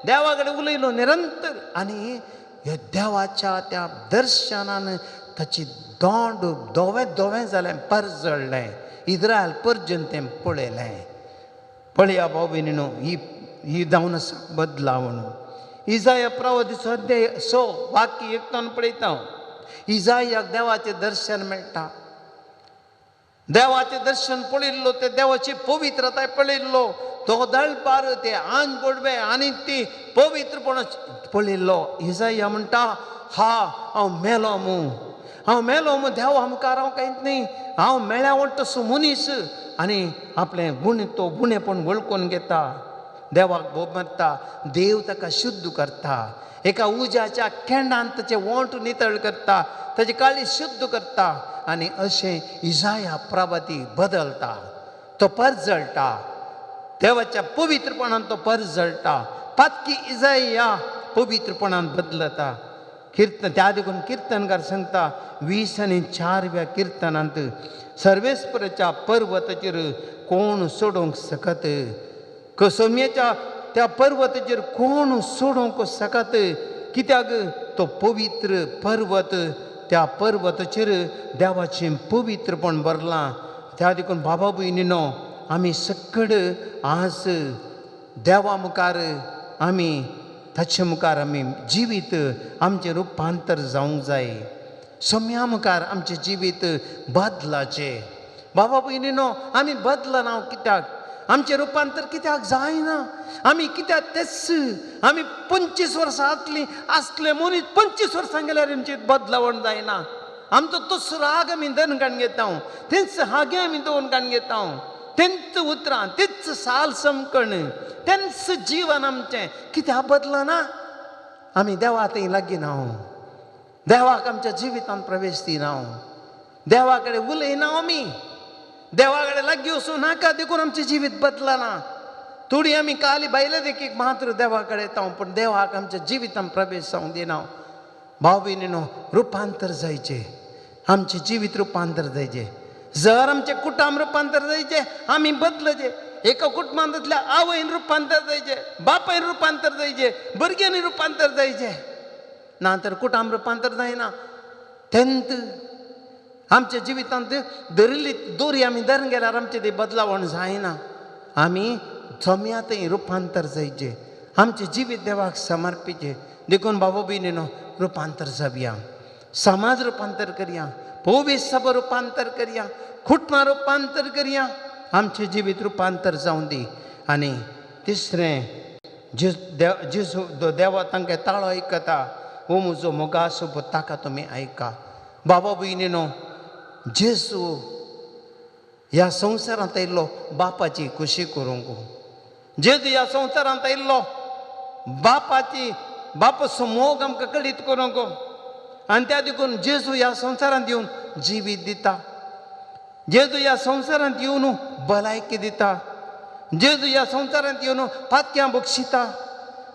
देवा कडेन उलयलो निरंतर. आनी ह्या देवाच्या त्या दर्शनान ताची दोंड धवें धवें जालें, परजळ्ळें. इस्रायल परजन तें पळयलें. पळया भाव भयणीनो, ही ही जावन आसा बदलावण. इजाया प्रवादीचो अध्याय 6 वाक्य 1 पळयता. इजायाक देवाचें दर्शन मेळटा. देवाचें दर्शन पळयल्लो, ते देवाची पवित्रताय पळयल्लो, तो दळपार ते आंग पडवे आनी ती पवित्रपण पळयल्लो. इजाया म्हणटा, हा हांव मेलो मू, हांव मेलो मू, देवा मुखार हांव कांयच न्ही, हांव मेळ्या वट तसो मनीस. आनी आपलें गुण तो गुणेपण वळखून घेता, देवाक बोब मारता, देव ताका शुद्ध करता. एका उज्याच्या केंडान ताचें ओंठ नितळ करता, ताची काळी शुद्ध करता. आनी अशें इजाया प्रभाती बदलता, तो परजळटा, देवाच्या पवित्रपणान तो परजळटा. पातकी इजाया पवित्रपणान बदलता. कीर्तन त्या देखून किर्तनकार सांगता 24व्या किर्तनांत, सर्वेस्पराच्या पर्वताचेर कोण सोडोवंक शकत? कसोमयेच्या त्या पर्वताचेर कोण सोडोवंक शकत? कित्याक तो पवित्र पर्वत, त्या पर्वताचेर देवाचें पवित्रपण भरलां. त्या देखून बाबा भयणीनो, आमी सकड आज देवा मुखार, आमी ताचे मुखार आमी जिवीत आमचें रुपांतर जावंक जाय. सोम्या मुखार आमचें जिवीत बदलाचें. बाबा भयणीनो, आमी बदलना कित्याक? आमचें रुपांतर कित्याक जायना? आमी कित्याक तेच? आमी 25 वर्सां आसली आसले मनीस 25 वर्सां गेल्यार आमची बदलावण जायना. आमचो तोच राग आमी धरून काडून घेता, तेंच हागे आमी दवरून काडून घेता, तेंच उतरां, तेच साल समकण, तेंच जिवन आमचें कित्याक बदलना? आमी देवा थंय लागीं ना, देवाक आमच्या जिवितांत प्रवेश दिना, देवा कडेन उलयना आमी, देवा कडेन लागीं वचूं नाका, देखून आमचें जिवीत बदलना. थोडी आमी काली बायले देखीक मात्र देवा कडेन येता, पूण देवाक आमच्या जिवितांत प्रवेश जावंक दिना. भाव भयणीनो, रुपांतर जायचें, आमचें जिवीत रुपांतर जायचें. जर आमचें कुटुंब रुपांतर जायचें, आमी बदलचें. एका कुटुंबांतल्या आवयन रुपांतर जायचें, बापायन रुपांतर जायचें, भुरग्यांनी रुपांतर जायचें, ना तर कुटुंब रुपांतर जायना. तेंत आमच्या जिवितांत धरिल्ली दोरी आमी धरून गेल्यार आमचें ती बदलावण जायना. आमी जम्यातय रुपांतर जायचें, आमचें जिवीत देवाक समर्पिचें. देखून बाबा भयणीनो, रुपांतर जावया, समाज रुपांतर करया, पवित्र सभा रुपांतर करया, कुटुंबां रुपांतर करया, आमचें जिवीत रुपांतर जावं दी. आनी तिसरें, जेजू देवा तांकां ताळो आयकता, हो म्हजो मोगासो पूत, ताका तुमी आयका. बाबा भयणीनो, जेजू ह्या संवसारांत आयिल्लो बापाची खुशी करूंक. जेजू ह्या संवसारांत आयिल्लो बापाची, बापाचो मोग आमकां कळीत करूंक. आनी त्या देखून जेजू ह्या संवसारांत येवन जिवीत दिता, जेजू ह्या संवसारांत येवन भलायकी दिता, जेजू ह्या संवसारांत येवन पातक्यां बक्षिता,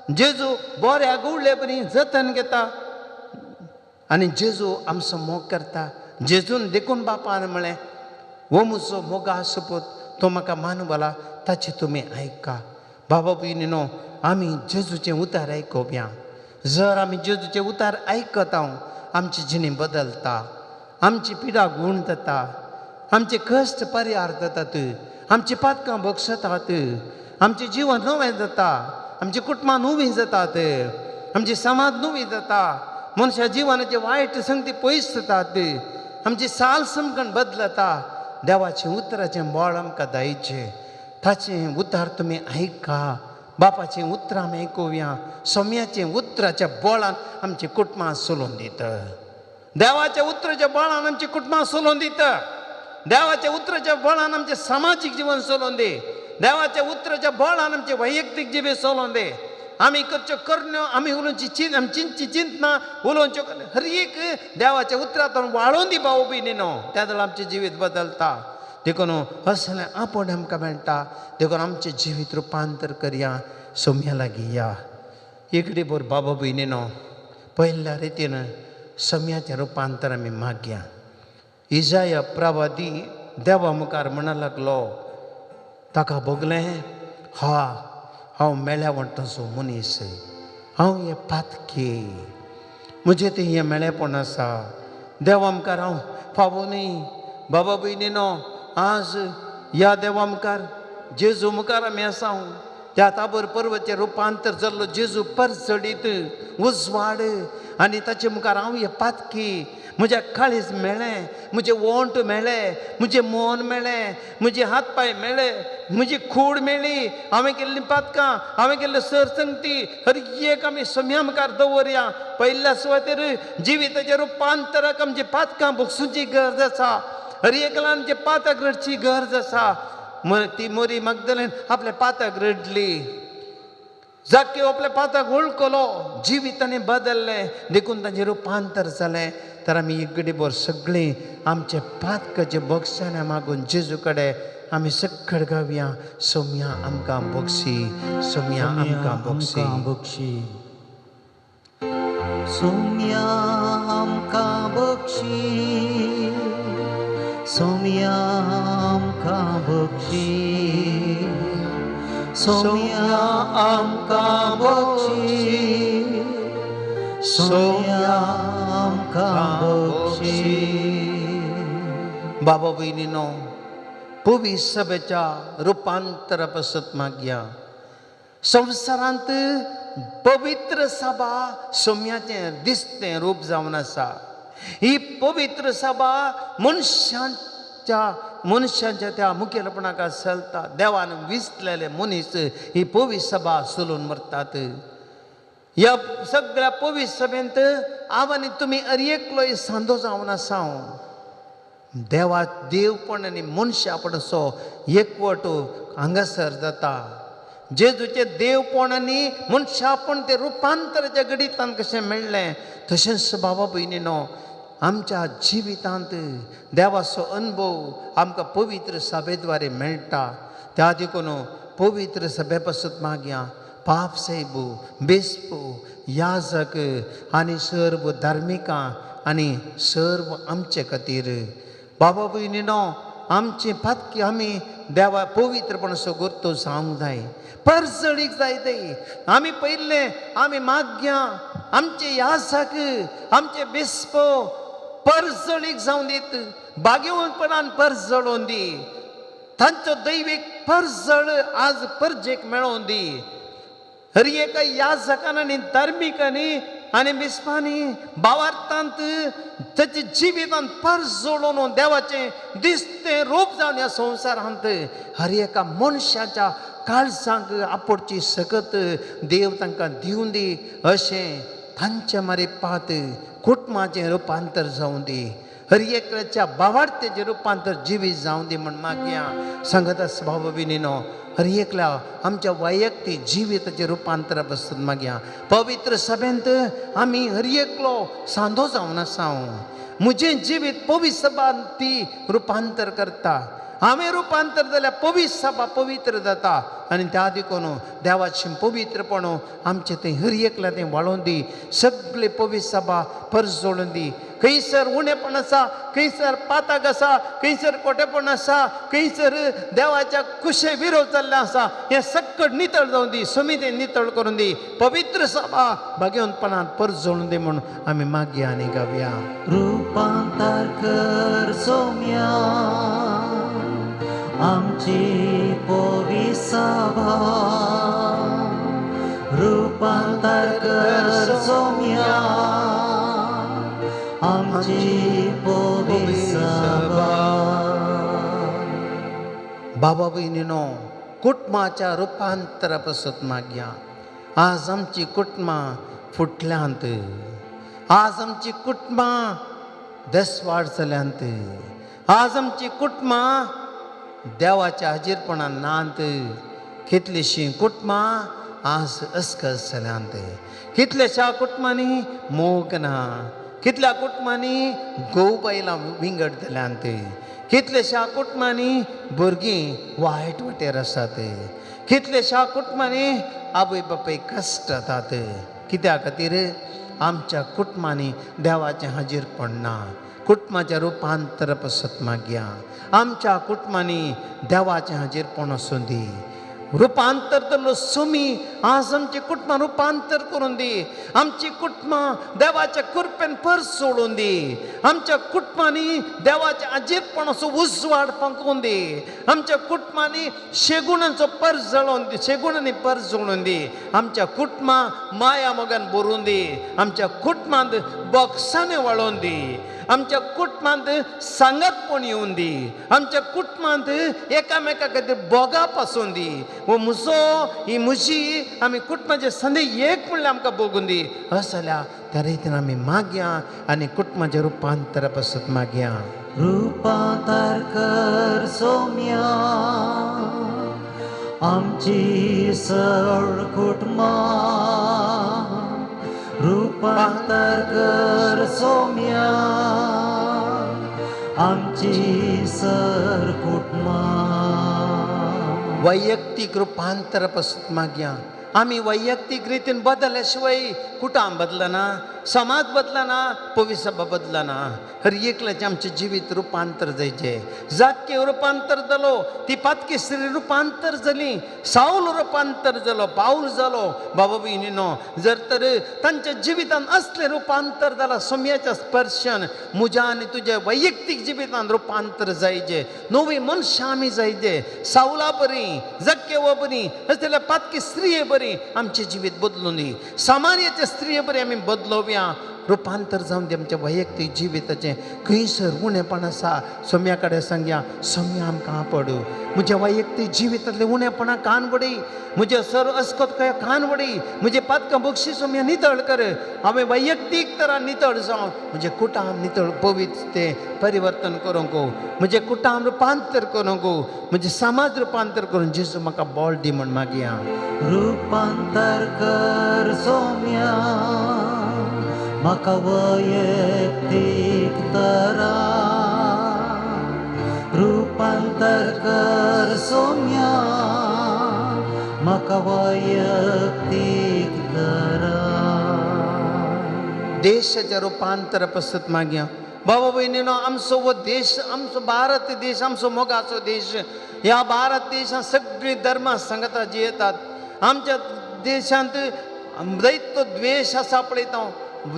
जेजू बऱ्या गुवले बरी जतन घेता, आनी जेजू आमचो मोग करता. जेजून देखून बापान म्हळें, हो म्हजो मोगा सोपूत, तो म्हाका मानवला, ताचें तुमी आयका. बाबा भयणीनो, आमी जेजूचें उतार आयकुया. जर आमी जेजूचें उतार आयकता, आमची जिणी बदलता, आमची पिडा गूण जाता, आमचे कश्ट परिहार जातात, आमची पातकां बक्षतात, आमचें जिवन नवें जाता, आमची कुटुंबां नवीं जातात, आमची समाज नवी जाता, मनशा जिवनाचे वायट संगती पयस जातात, आमची साल समकण बदलता. देवाचें उतराचें बळ आमकां दायचें, ताचें उतार तुमी आयका. बापाचें उतरां आमी आयकुया, सोम्याचें उतराच्या बळान आमची कुटुंबां चलोवन दिता. देवाच्या उतराच्या बळान आमची कुटुंबां चलोवन दिता. देवाच्या उतराच्या बळान आमचें समाजीक जिवन चलोवन दी. देवाच्या उतराच्या बळान आमचें वैयक्तीक जिवीत चलोवन दी. आमी करच्यो करण्यो, आमी उलोवची चिंत, आमी चिंतची चिंतना, उलोवच्यो हर एक देवाच्या उतरांतून वाळोवन दी भाव भयणीनो, त्या वेळार आमचें जिवीत बदलता. देखून असलें आपोवणें आमकां मेळटा. देखून आमचें जिवीत रुपांतर करया, सोम्या लागीं या. इकडे बोर बाबा भयणीनो, पयल्या रितीन सम्याचें रुपांतर आमी मागया. इजाया प्रवादी देवा मुखार म्हणा लागलो, ताका भोगलें, हा हांव मेळ्या वण्टाचो मनीस, हांव हें पातकी, म्हजें तें हें मेळेपण आसा, देवा मुखार हांव फावो न्ही. बाबा भयणीनो, आज ह्या देवा मुखार, जेजू मुखार आमी आसा. त्या ताबोर पर्वतचें रुपांतर जाल्लो जेजू परजळीत उजवाड, आनी ताचे मुखार हांव हें पातकी, म्हज्या काळीज मेळ्ळें, म्हजें ओंठ मेळ्ळें, म्हजें मन मेळ्ळें, म्हजे हात पांय मेळ्ळे, म्हजी कूड मेळ्ळी, हांवें केल्लीं पातकां, हांवें केल्ल्यो सरसंगती हर एक आमी सम्या मुखार दवरया. पयल्या सुवातेर जिविताच्या रुपांतराक आमची पातकां भोगसुची गरज आसा. हर एकल्यान आमच्या पातक रडची गरज आसा. ती मोरी मगदलेन आपल्या पातक रडली, जाक्यो आपल्या पातक वळखलो, जिवितांनी बदललें, देखून तांचें रुपांतर जालें. तर आमी इगडी भर सगळीं आमचे पातकाचे बक्षाने मागून जेजू कडेन आमी सकड गावया. सोम्या आमकां बक्षी, सोम्या आमकां बक्षी, बक्षी, सोम्या आमकां बक्षी, सोम्या आमकां बक्षी, सोम्या आमकां बक्षी, सोम्या आमकां बक्षी. बाबा भयणीनो, पवित्र सभेच्या रुपांतरा पासत मागया. संवसारांत पवित्र सभा सोम्याचें दिसतें रूप जावन आसा. ही पवित्र सभा मनशांच्या त्या मुखेलपणाक चलता. देवान विसलेले मनीस ही पवित्र सभा चलून मरतात. ह्या सगळ्या पवित्र सभेंत हांव आनी तुमी हर एकलो सांदो जावन आसा. देवा देवपण आनी मनशापण असो एकवट हांगासर जाता. जेजूचें देवपण आनी मनशापण तें रुपांतराच्या घडितान कशें मेळ्ळें तशेंच बाबा भयणीनो आमच्या जिवितांत देवाचो अनुभव आमकां पवित्र सभेद्वारे मेळटा. त्या देखून पवित्र सभे पासत मागया पाप सायबू बेस्पू याजक आनी सर्व धार्मिकां आनी सर्व आमचे खातीर. बाबा भयणीनो आमची पातकी आमी देवा पवित्रपणाचो गुर्तो जावंक जाय, परजळीक जाय. ते आमी पयलें आमी मागया आमचे याजक आमचे बेस्पो परजळीक जावन दीत, बागेवपणान परजळोवन दी, तांचो दैवीक परजळ आज परजेक मेळोवन दी. हर एका याजकान आनी धार्मिकांनी आनी बिस्पांनी भावार्थांत ताच्या जिवितांत परजळोवन देवाचें दिसतें रूप जावन ह्या संवसारांत हर एका मनशाच्या काळजांक आपोडची सकत देव तांकां दिवन दी. अशें तांचे मारे पात कुटुंबाचें रुपांतर जावं दी, हर एकल्याच्या भावार्थेचें रुपांतर जिवीत जावं दी म्हण मागया. सांगत आसा बाबा भयणीनो हर एकल्या आमच्या वैयक्तीक जिविताचें रुपांतर बसून मागया. पवित्र सभेंत आमी हर एकलो सांदो जावन आसा. म्हजें जिवीत पवित्र सभा ती रुपांतर करता. हांवें रुपांतर जाल्यार पवित्र सभा पवित्र जाता आनी त्या देखून देवाचें पवित्रपण आमचें थंय हर एकल्या थंय वाळोवन दी. सगळे पवित्र सभा परजोळून दी. खंयसर उणेपण आसा, खंयसर पाताक आसा, खंयसर कोटेपण आसा, खंयसर देवाच्या कुशे विरोध जाल्ले आसा, हें सक्कड नितळ जावन दी, समिती नितळ करून दी. पवित्र सभा भाग्यवंतपणान परजोळून दी म्हूण आमी मागया आनी गावया. रुपांतर कर सोम्या आमची पवित्र सभा, रुपांतर कर सोम्या आमची पवित्र सभा. बाबा भयणीनो कुटुंबाच्या रुपांतरा पासत मागया. आज आमची कुटुंबां फुटल्यांत, आज आमची कुटुंबां देसवाड जाल्यांत, आज आमची कुटुंबां देवाच्या हाजीरपणान नात. कितलींशीं कुटुंबां आज अस्कस जाल्यांत, कितल्याश्या कुटुंबांनी मोग ना, कितल्या कुटुंबांनी घोव बायलां विंगड जाल्यांत, कितल्याश्या कुटुंबांनी भुरगीं वायट वाटेर आसात, कितल्याश्या कुटुंबांनी आवय बापूय कश्ट जातात. कित्या खातीर आमच्या कुटुंबांनी देवाचें हाजीरपण ना. कुटुंबाच्या रुपांतर पासत मागया. आमच्या कुटुंबांनी देवाचें हाजीरपण आसूं दी. रुपांतर जाल्लो सुमी आज आमची कुटुंबां रुपांतर करून दी. आमची कुटुंबां देवाच्या कृपेन परसोडून दी. आमच्या कुटुंबांनी देवाच्या हाजीरपणाचो उजवाड फांकून दी. आमच्या कुटुंबांनी शेगुणांचो परजळोवन दी, शेगुणांनी परजळून दी. आमच्या कुटुंबां माया मोगान भरून दी. आमच्या कुटुंबांत बॉक्सांनी वाळोवन दी. आमच्या कुटुंबांत सांगातपण येवन दी. आमच्या कुटुंबांत एकामेका खातीर बोगा पासून दी. हो म्हजो ही म्हजी आमी कुटुंबाचे संदी एक म्हणल्यार आमकां भोगून दी. अशें जाल्यार त्या रितीन आमी मागया आनी कुटुंबाच्या रुपांतरा पासत मागया. रुपांतर कर सोम्या आमची सळ कुटुंबां, रुपांतर कर सोम्या आमची सर कुटुंबां. वैयक्तीक रुपांतर पासत मागया. आमी वैयक्तीक रितीन बदलल्या शिवाय कुटुंब बदलना, समाज बदलना, पविसभा बदलना. हर एकल्याचें आमचें जिवीत रुपांतर जायचें. जाक्य रुपांतर जालो, ती पातकी स्त्री रुपांतर जाली, सावल रुपांतर जालो, पावल जालो. बाबा भयणीनो जर तर तांच्या जिवितान असलें रुपांतर जालां सोम्याच्या स्पर्शन म्हज्या आनी तुज्या वैयक्तीक जिवितान रुपांतर जायचें. नवी मनशां आमी जायचे, सावला बरी, जक्केवा बरी, असल्या पातकी स्त्रिये बरी आमचें जिवीत बदलून दी. सामान्याच्या स्त्रिये बरी आमी बदलोवया. रुपांतर जावन दी आमच्या वैयक्तीक जिविताचें. खंयसर उणेपण आसा सोम्या कडेन सांगया, सोम्या आमकां आपड. म्हज्या वैयक्तीक जिवितांतलें उणेपणां कान वडय, म्हज्या सर अस्कत काय कान वडय, म्हजें पातकां बक्षीस सोम्या नितळ कर. हांवें वैयक्तीक तरान नितळ जावं, म्हजें कुटाम नितळ पवित्र तें परिवर्तन करूंक, म्हजें कुटाम रुपांतर करूंक, म्हजें समाज रुपांतर करून जेजू म्हाका बळ दी म्हण मागया. रुपांतर कर सोम्या म्हाका वैयक्तीक तरा, रुपांतर कर सोम्या म्हाका वैयक्तीक तरा. देशाच्या रुपांतर पसत मागया. बाबा भयणीनो, आमचो हो देश, आमचो भारत देश, आमचो मोगाचो देश. ह्या भारत देशांत सगळीं धर्मां सांगता जियेतात. आमच्या देशांत जायतो द्वेश आसा पळयता,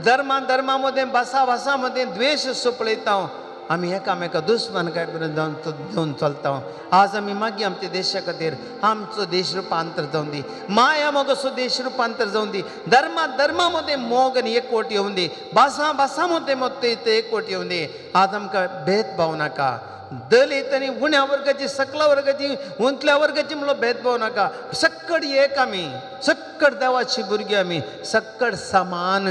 धर्मा धर्मा मदें भासा भासा मदें द्वेश असो पळयता. आमी एकामेका दुस्मान काय करून जावन चलता. आज आमी मागीर आमच्या देशा खातीर आमचो देश रुपांतर जावन दी, माया मोग असो देश रुपांतर जावन दी, धर्मा धर्मा मदें मोग आनी एकवट येवन दी, भासां भासां मदें मत एकवट येवन दी. आज आमकां भेदभाव नाका, दलित आनी उण्या वर्गाची सकला वर्गाची उंचल्या वर्गाची म्हणलो भेदभाव नाका. सक्कड एक आमी, सक्कड देवाची भुरगीं आमी, सक्कड समान.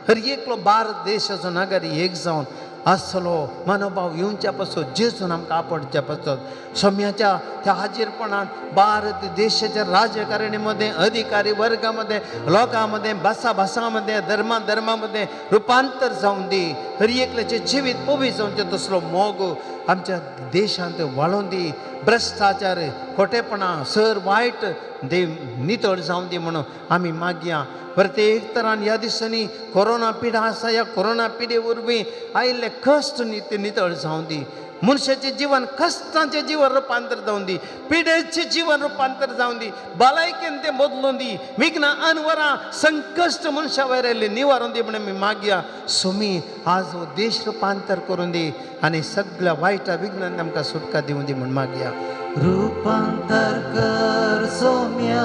हर एकलो भारत देशाचो नागरी एक जावन आसलो मनोभाव येवच्या पासत जेजून आमकां आपडच्या पासत सोम्याच्या त्या हाजीरपणान भारत देशाच्या राजकारणी मदें, अधिकारी वर्गा मदें, लोकां मदें, भासा भासां मदें, धर्मा धर्मा मदें रुपांतर जावन दी. हर एकल्याचें जिवीत पवित्र जावचें तसलो मोग आमच्या देशांत वाळोवन दी. भ्रश्टाचार, खोटेपणां, सर वायट देव नितळ जावन दी म्हणून आमी मागया. प्रत्येक तरान ह्या दिसांनी कोरोना पिडा आसा, ह्या कोरोना पिडे वरवीं आयिल्ले कश्ट नितळ जावन दी. मनशाचें जिवन कश्टांचें जिवन रुपांतर जावन दी, पिडेचें जिवन रुपांतर जावन दी, भलायकेन तें बदलून दी, विघ्नां अनवरां संकश्ट मनशा वयर आयिल्लें निवारून दी म्हणून आमी मागया. सोमी आज हो देश रुपांतर करून दी आनी सगळ्या वायटा विघ्नान आमकां सुटका दिवं दी म्हूण मागया. रुपांतर कर सोम्या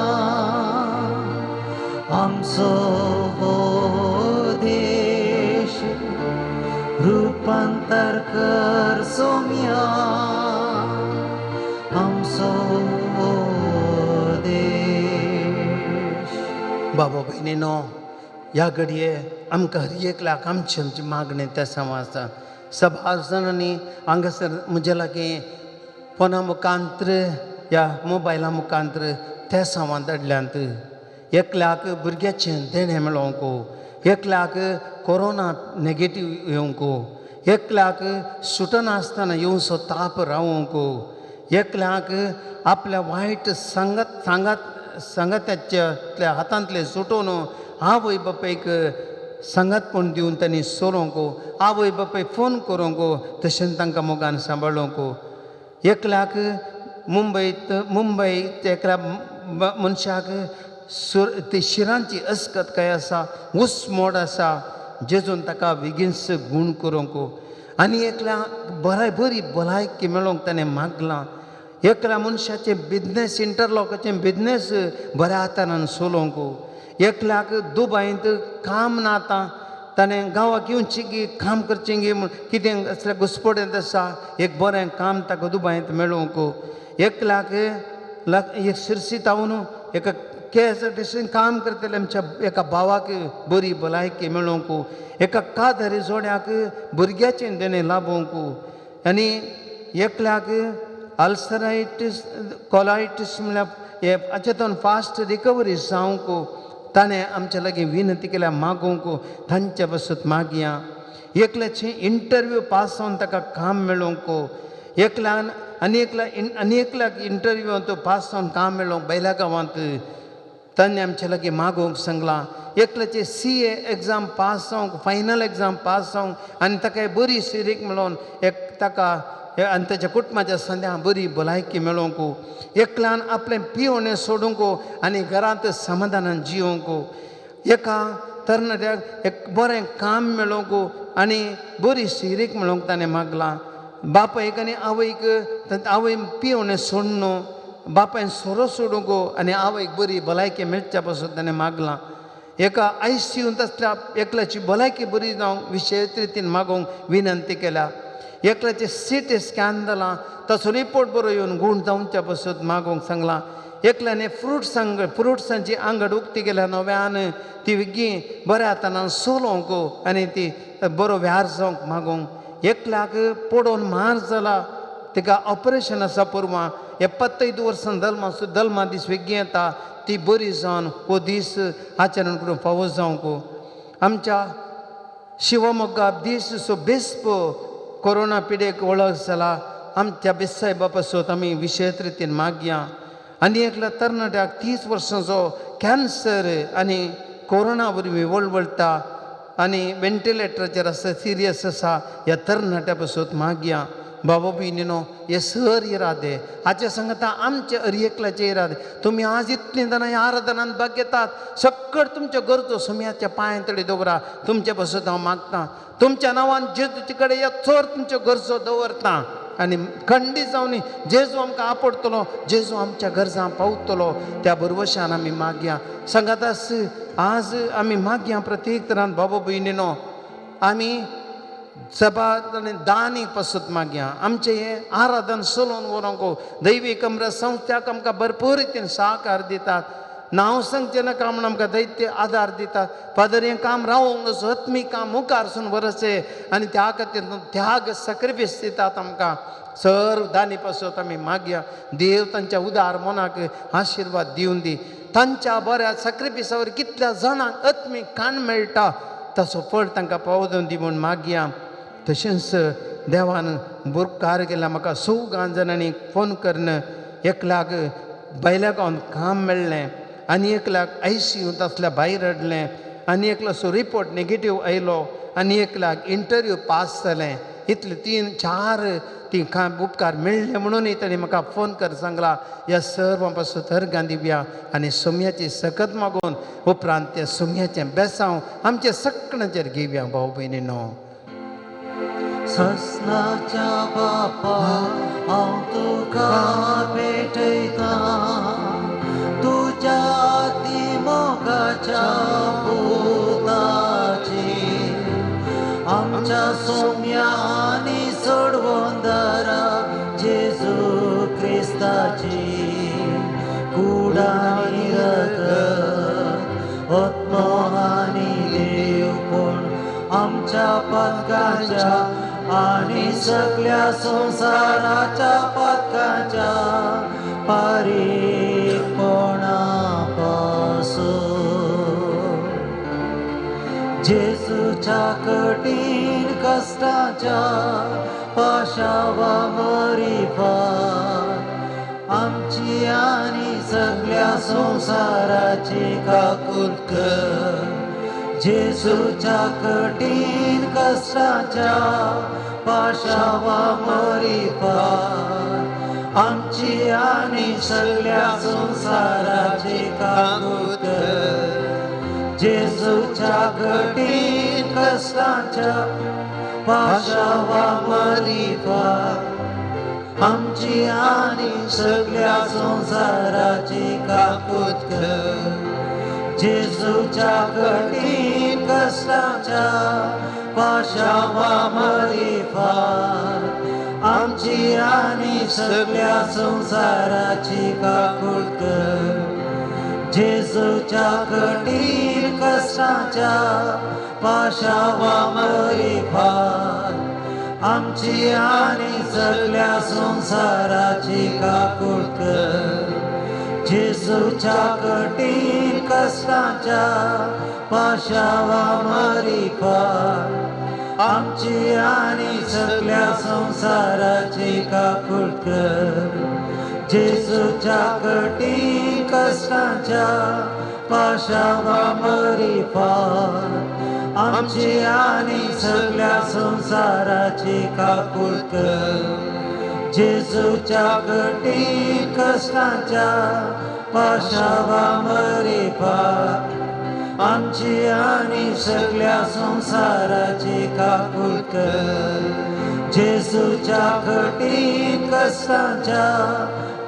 आमचो हो देश, रुपांतर कर सोम्या आमचो हो देश. बाबा भयणीनो, ह्या घडये आमकां हर एकल्याक आमची आमची मागणें त्या समाजा सभार जाणांनी हांगासर म्हज्या लागीं फोना मुखांत्र ह्या मोबायला मुखांत्र त्या संवाद धाडल्यांत. एकल्याक भुरग्याचें देणें मेळोवंक, एकल्याक कोरोना नेगेटीव येवंक, एकल्याक सुटनासतना येवचो ताप रावोवंक, एकल्याक आपल्या वायट सांगात सांगात सांगात्याच्या हातांतलें सुटोवन आवय बापायक सांगातपण दिवन तांणी सोरोवंक, आवय बापायक फोन करूंक, तशेंच तांकां मोगान सांबाळूंक. एकल्याक मुंबयत मुंबय एकल्या मनशाक ती शिरांची अस्कत काय आसा, उसमोड आसा, जेजून ताका बेगीनच गूण करूंक. आनी एकल्या बराय बरी भलायकी मेळोवंक ताणें मागलां. एकल्या मनशाचें बिजनेस इंटरलॉकाचें बिजनेस बऱ्या हातान चलोवंक. एकल्याक दुबायंत काम ना, आतां ताणें गांवाक येवचें गी काम करचें गी म्हूण कितें असलें घुसपड्यांत आसा, एक बरें काम ताका दुबायंत मेळोवंक. एकल्याक एक शिरसी तावन एका केएसआरटीसीन काम करतले आमच्या एका भावाक बरी भलायकी मेळोवंक, एका कादरी जोड्याक भुरग्याचें देणें लाभोवंक. आनी एकल्याक अल्सरायटीस कोलायटीस म्हणल्यार हे हाचेतून फास्ट रिकवरी जावंक ताणें आमच्या लागीं विनंती केल्या मागूंक, तांच्या पासत मागया. एकल्याचें इंटरव्यू पास जावन ताका काम मेळोवंक, एकल्यान आनी एकल्या आनी एकल्याक इंटरव्यूंत पास जावन काम मेळोवंक बैला गांवांत ताणें आमच्या लागीं मागोवंक सांगलां. एकल्याचें CA exam pass जावंक, फायनल एग्जाम पास जावंक आनी ताका बरी सिरीक मेळोवन एक ताका आनी ताच्या कुटुंबाच्या संद्या बरी भलायकी मेळोवंक. एकल्यान आपलें पिवणें सोडूंक आनी घरांत समाधानान जियोवंक. एका तरणाट्याक एक बरें काम मेळोवंक आनी बरी सिरीक मेळोवंक ताणें मागलां. बापायक आनी आवयक आवय पिवणें सोडून बापायन सोरो सोडूंक आनी आवयक बरी भलायकी मेळच्या पासून ताणें मागलां. एका आयसीयूंत आसल्या एकल्याची भलायकी बरी जावंक विशेश रितीन मागूंक विनंती केल्या. एकल्याचे सिटी स्कॅन जालां ताचो रिपोर्ट बरो येवन गूण जावच्या पासत मागूंक सांगलां. एकल्याने फ्रुट्सांची आंगड उक्ती केल्या नव्यान ती वेगीं बऱ्या हातान सोलोवंक आनी ती बरो व्यार जावंक मागूंक. एकल्याक पडोवन मार जाला तिका ऑपरेशन आसा परवां 75 वर्सां दल्मा दीस वेगीं येता ती बरी जावन हो दीस आचरण करून फावो जावंक. आमच्या शिवमोग्गा दीस सो बेस्प कोरोना पिडेक वळख जाला आमच्या बेसायबा पासत आमी विशेश रितीन मागया. आनी एकल्या तरणाट्याक 30 वर्सांचो कॅन्सर आनी कोरोना वरवीं वळवळटा आनी वेंटिलेटराचेर आसा सिरियस आसा ह्या तरणाट्या पासत मागया. बाबा भयणीनो हे सर इरादे हाचे सांगता आमचे हर एकल्याचे इरादे. तुमी आज इतलीं जाणां ह्या आराधनान भाग घेतात सकट तुमच्यो गरजो सुम्याच्या पांयां तडी दवरा. तुमचे पासत हांव मागता तुमच्या नांवान जेजूचे कडेन या चड तुमच्यो गरजो दवरता आनी खंडीत जावन जेजू आमकां आपडटलो जेजू आमच्या गरजां पावतलो त्या भरवशान आमी मागया. सांगातास आज आमी मागया प्रत्येक तरान बाबा भयणीनो आमी सभा आनी दानी पासत मागया. आमचें हें आराधन चलोवन व्हरूंक दैवी कमर संस्थ्याक आमकां भरपूर रितीन सहकार दितात. नांव सांगचें नाका म्हूण आमकां दैत्य आदार दितात. फादर हें काम रावोंक नजो आत्मीक काम मुखारसून व्हरचें आनी त्या खातीर त्याग सॅक्रिफायस दितात आमकां. सर्व दानी पासत आमी मागया. देव तांच्या उदार मनाक आशिर्वाद दिवन दी. तांच्या बऱ्या सॅक्रिफायसावर कितल्या जाणांक आत्मीक खाण मेळटा ताचो फळ तांकां पावोवन दी म्हूण मागया. तशेंच देवान उपकार केला म्हाका 4 जाणांनी फोन करून एकल्याक भायल्या गांवांत काम मेळ्ळें आनी एकल्याक आयसीयूंत आसल्या भायर हाडलें आनी एकल्याचो रिपोर्ट नेगेटीव आयलो आनी एकल्याक इंटरव्यू पास जालें. इतले 3-4 ती उपकार मेळ्ळे म्हणूनय ताणें म्हाका फोन कर सांगला. ह्या सर्वां पासून अर्गां दिवया आनी सोम्याची सकत मागून उपरांत त्या सोम्याचें बेसांव आमच्या सगळ्यांचेर घेवया. भाव भयणीनो ससनाच्या बापा हांव तुका भेटयतां तुज्या ती मोगाच्या पुताची आमच्या सोम्या आनी सोडवंदरा जेजू क्रिस्ताची कूड आनी रगत आत्मो आनी देवपण आमच्या पातकांच्या आनी सगळ्या संवसाराच्या पातकांच्या पारीपणा पासून जेजूच्या कठीण कश्टाच्या पाशावा मरिफात आमची आनी सगळ्या संवसाराची काकूत कर. जेजूच्या कठीण कश्टाच्या पाशावा मरिफात आमची आनी सगळ्या संवसाराची काकूत कर. जेजूच्या कठीण कश्टाच्या पाशावा मरिफात आमची आनी सगळ्या संवसाराची काकूत कर. जेजूच्या कठीण कश्टाच्या पाशावा मरिफात आमची आनी सगळ्या संवसाराची काकूत कर. जेजूच्या कठीण कश्टाच्या पाशावा मरिफात आमची आनी सगळ्या संवसाराची काकूत कर. जेजूच्या कठीण कश्टाच्या पाशावा मरिफात आमची आनी सगळ्या संवसाराची काकूत कर. जेजूच्या कठीण कश्टाच्या पाशावा मरिफात आमची आनी सगळ्या संवसाराची काकूत कर. जेजूच्या कठीण कश्टाच्या पाशावा मरिफात आमची आनी सगळ्या संवसाराची काकूत कर. जेजूच्या कठीण कश्टाच्या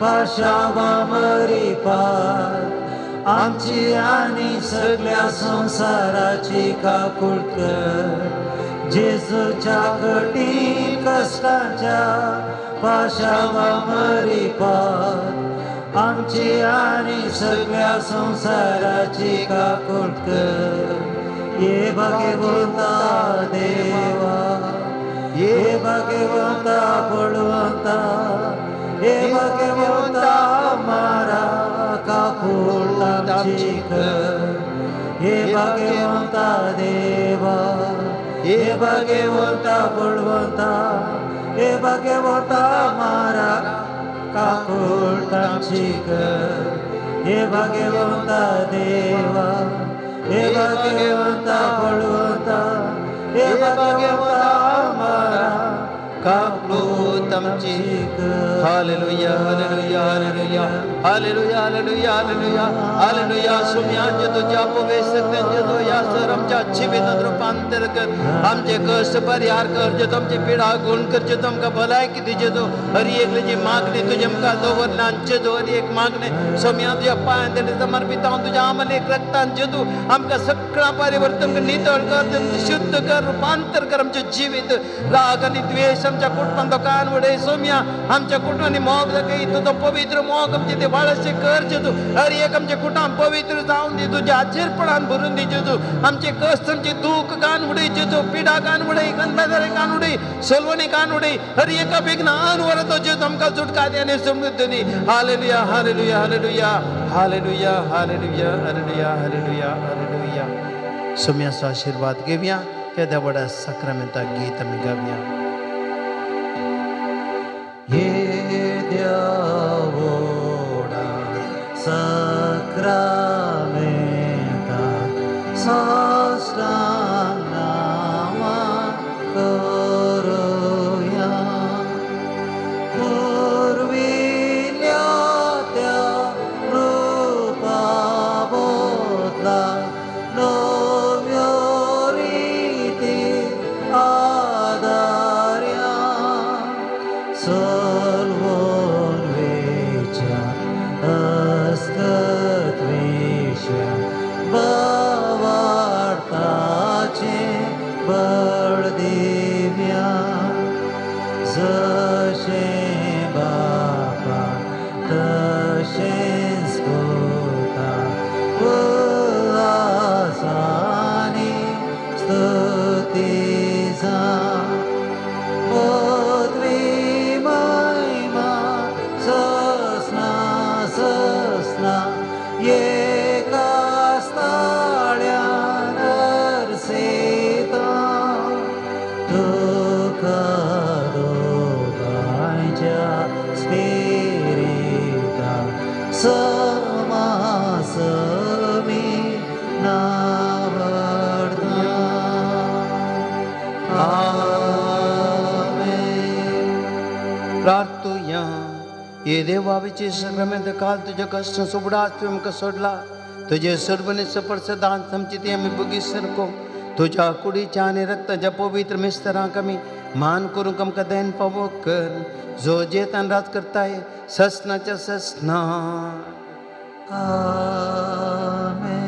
पाशावा मरिफात आमची आनी सगळ्या संवसाराची काकूट कर. जेजूच्या कठीण कश्टांच्या पाशावा मरिपात आमची आनी सगळ्या संवसाराची काकूट कर. ये भाग्यवंता देवा, ये भाग्यवंता बळवंता, हे भाग्यवंता मारा काकूट आमची कर. हे भाग्यवंता देवा, हे भाग्यवंता बळवंता, हे भाग्यवंता मारा काकूट आमची कर. हे भाग्यवंता देवा, हे भाग्यवंता बळवंता, हे भाग्यवंता मारा काकूट आमची. Hallelujah, hallelujah, hallelujah, hallelujah, hallelujah, hallelujah, hallelujah. सुम्यांचे तुझ्या अपवेश जेजू या सर आमच्या जिवितात रूपांतर कर, आमचे कष्ट परिहार कर जेजू, आमची पिडा गुण कर जेजू, आमकां भलायकी दी जेजू. हर एकल्याची मागणी तुजे मुखार दवरला जेजू, हर एक मागणे सोम्या तुज्या पांयान तेणे समर्पित हांव तुज्या आमलेक रक्तान जेजू. आमकां सगळां परिवर्तन कर, नितळ कर, शुद्ध कर, रूपांतर कर आमचें जिवीत. राग आनी द्वेश आमच्या कुटुंबांत कान उडय सोम्या, आमच्या कुटुंबांनी मोग दाखय तुजो पवित्र मोग आमचे ते वाळसे कर जेजू. हर एक आमच्या कुटुंब पवित्र जावन दी, तुज्या आचेरपणान भरून दी जेजू. आमचे कश्ट, आमचे दूख कान उडय जेजू, पिडा कान उडय, गंधारे कान उडय, सलवणी कान उडय, हर एका विघ्न वरतो जेजू. आमकां सुटका दी आनी समृद्ध दी. Hallelujah, hallelujah, hallelujah, hallelujah, hallelujah, hallelujah, hallelujah, hallelujah. सोम्याचो आशिर्वाद घेवया, केद्या व्हडा साक्रामेंताक गीत आमी गावया. येद्या व्हडा साक्रामेंता साष्टांग नामा करुया. पुर्विल्ल्या त्या रुपा बदला नव्यो रिती आदार्या. सलवून वेच्या अस्कत वेश्या भावार्थाचें बळ दिव्या. जशें बापा तशेंच पुता उल्हासानी स्तुती जावं. पदवी महिमा ससना ससना एकाच ताळ्यान अर्सिता. तुका दोगांयच्या स्पिरिता समासमी नावडता. आमेन. प्रार्थुया. ये देवाचे साक्रामेंत काल तुज्या कश्ट सोबडास तुवें आमकां सोडला. तुजे सर्वने सफर सदांच आमची ती आमी बुगी सारको तुज्या कुडीच्या आनी रक्ताच्या पवित्र मिस्तरांक आमी मान करूंक आमकां देन पावो कर, जो जेतान राज करताय ससनाच्या ससना. आमेन.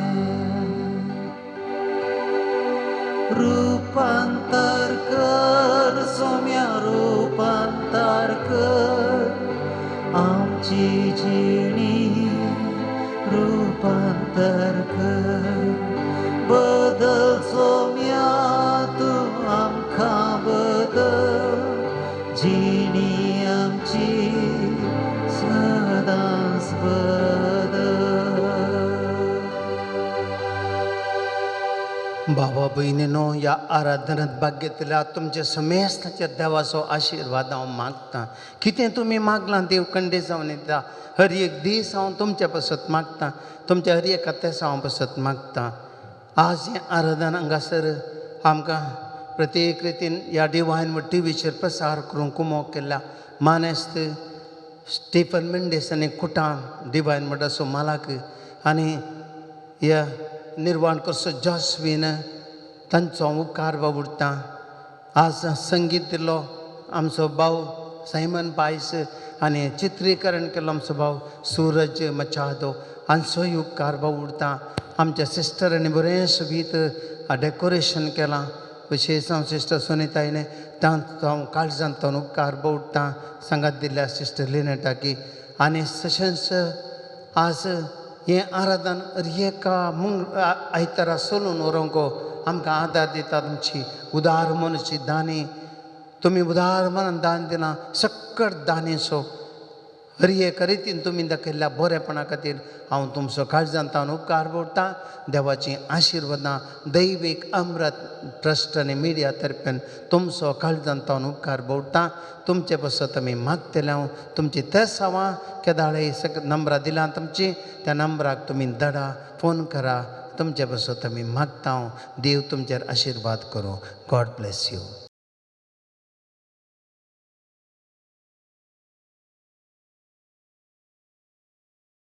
रूपांतर कर सोम्या, रूपांतर कर आमची जिणी, रूपांतर कर. बदल सोम्या तूं आमकां बदल, जिणी आमची सदांच बदल. बाबा भयणीनो, ह्या आराधनांत भाग घेतल्या तुमच्या समेस्ताच्या देवाचो आशिर्वाद हांव मागतां. कितें तुमी मागलां देव कंडे जावन येता. हर एक दीस हांव तुमच्या पासत मागतां, तुमच्या हर एका तेसा हांव पासत मागतां. आज हें आराधन हांगासर आमकां प्रत्येक रितीन ह्या डिवायन टिवीचेर प्रसार करूंक कुमोक केल्ल्या मानेस्त स्टिफन मेंडीस आनी कुटां डिवायन मठाचो मालक आनी ह्या निर्वाण करचो जॉस्वीन तांचो हांव उपकार बाबुडटां. आज संगीत दिल्लो आमचो भाव सायमन पायस आनी चित्रीकरण केल्लो आमचो भाव सूरज मचादो हांचोय उपकार बावुडटा. आमच्या सिस्टरांनी बरें सोबीत डेकोरेशन केलां, विशेश हांव सिस्टर सुनिताईने तांचो हांव काळजांत उपकार बावुडटा. सांगात दिल्ल्या सिस्टर लिनेटाकी. आनी तशेंच आज हें आराधन एका मंग आयतारा चलून व्हरूंक आमकां आदार दिता तुमची उदार मनाची दानी. तुमी उदार मनान दान दिलां सक्कट दानीचो हर एक रितीन तुमी दाखयल्ल्या बरेपणा खातीर हांव तुमचो काळजांत उपकार बोडटा. देवाचीं आशिर्वादां दैवीक अमृत ट्रस्ट आनी मिडिया तर्फेन तुमचो काळजांत उपकार बोडटा. तुमचे पासत आमी मागतले हांव तुमची तेसांवां केदाळे नंबरां दिलां तुमची त्या नंबराक तुमी धाडा, फोन करा. तुमचे पासत आमी मागता हांव देव तुमचेर आशिर्वाद करूं. God bless you.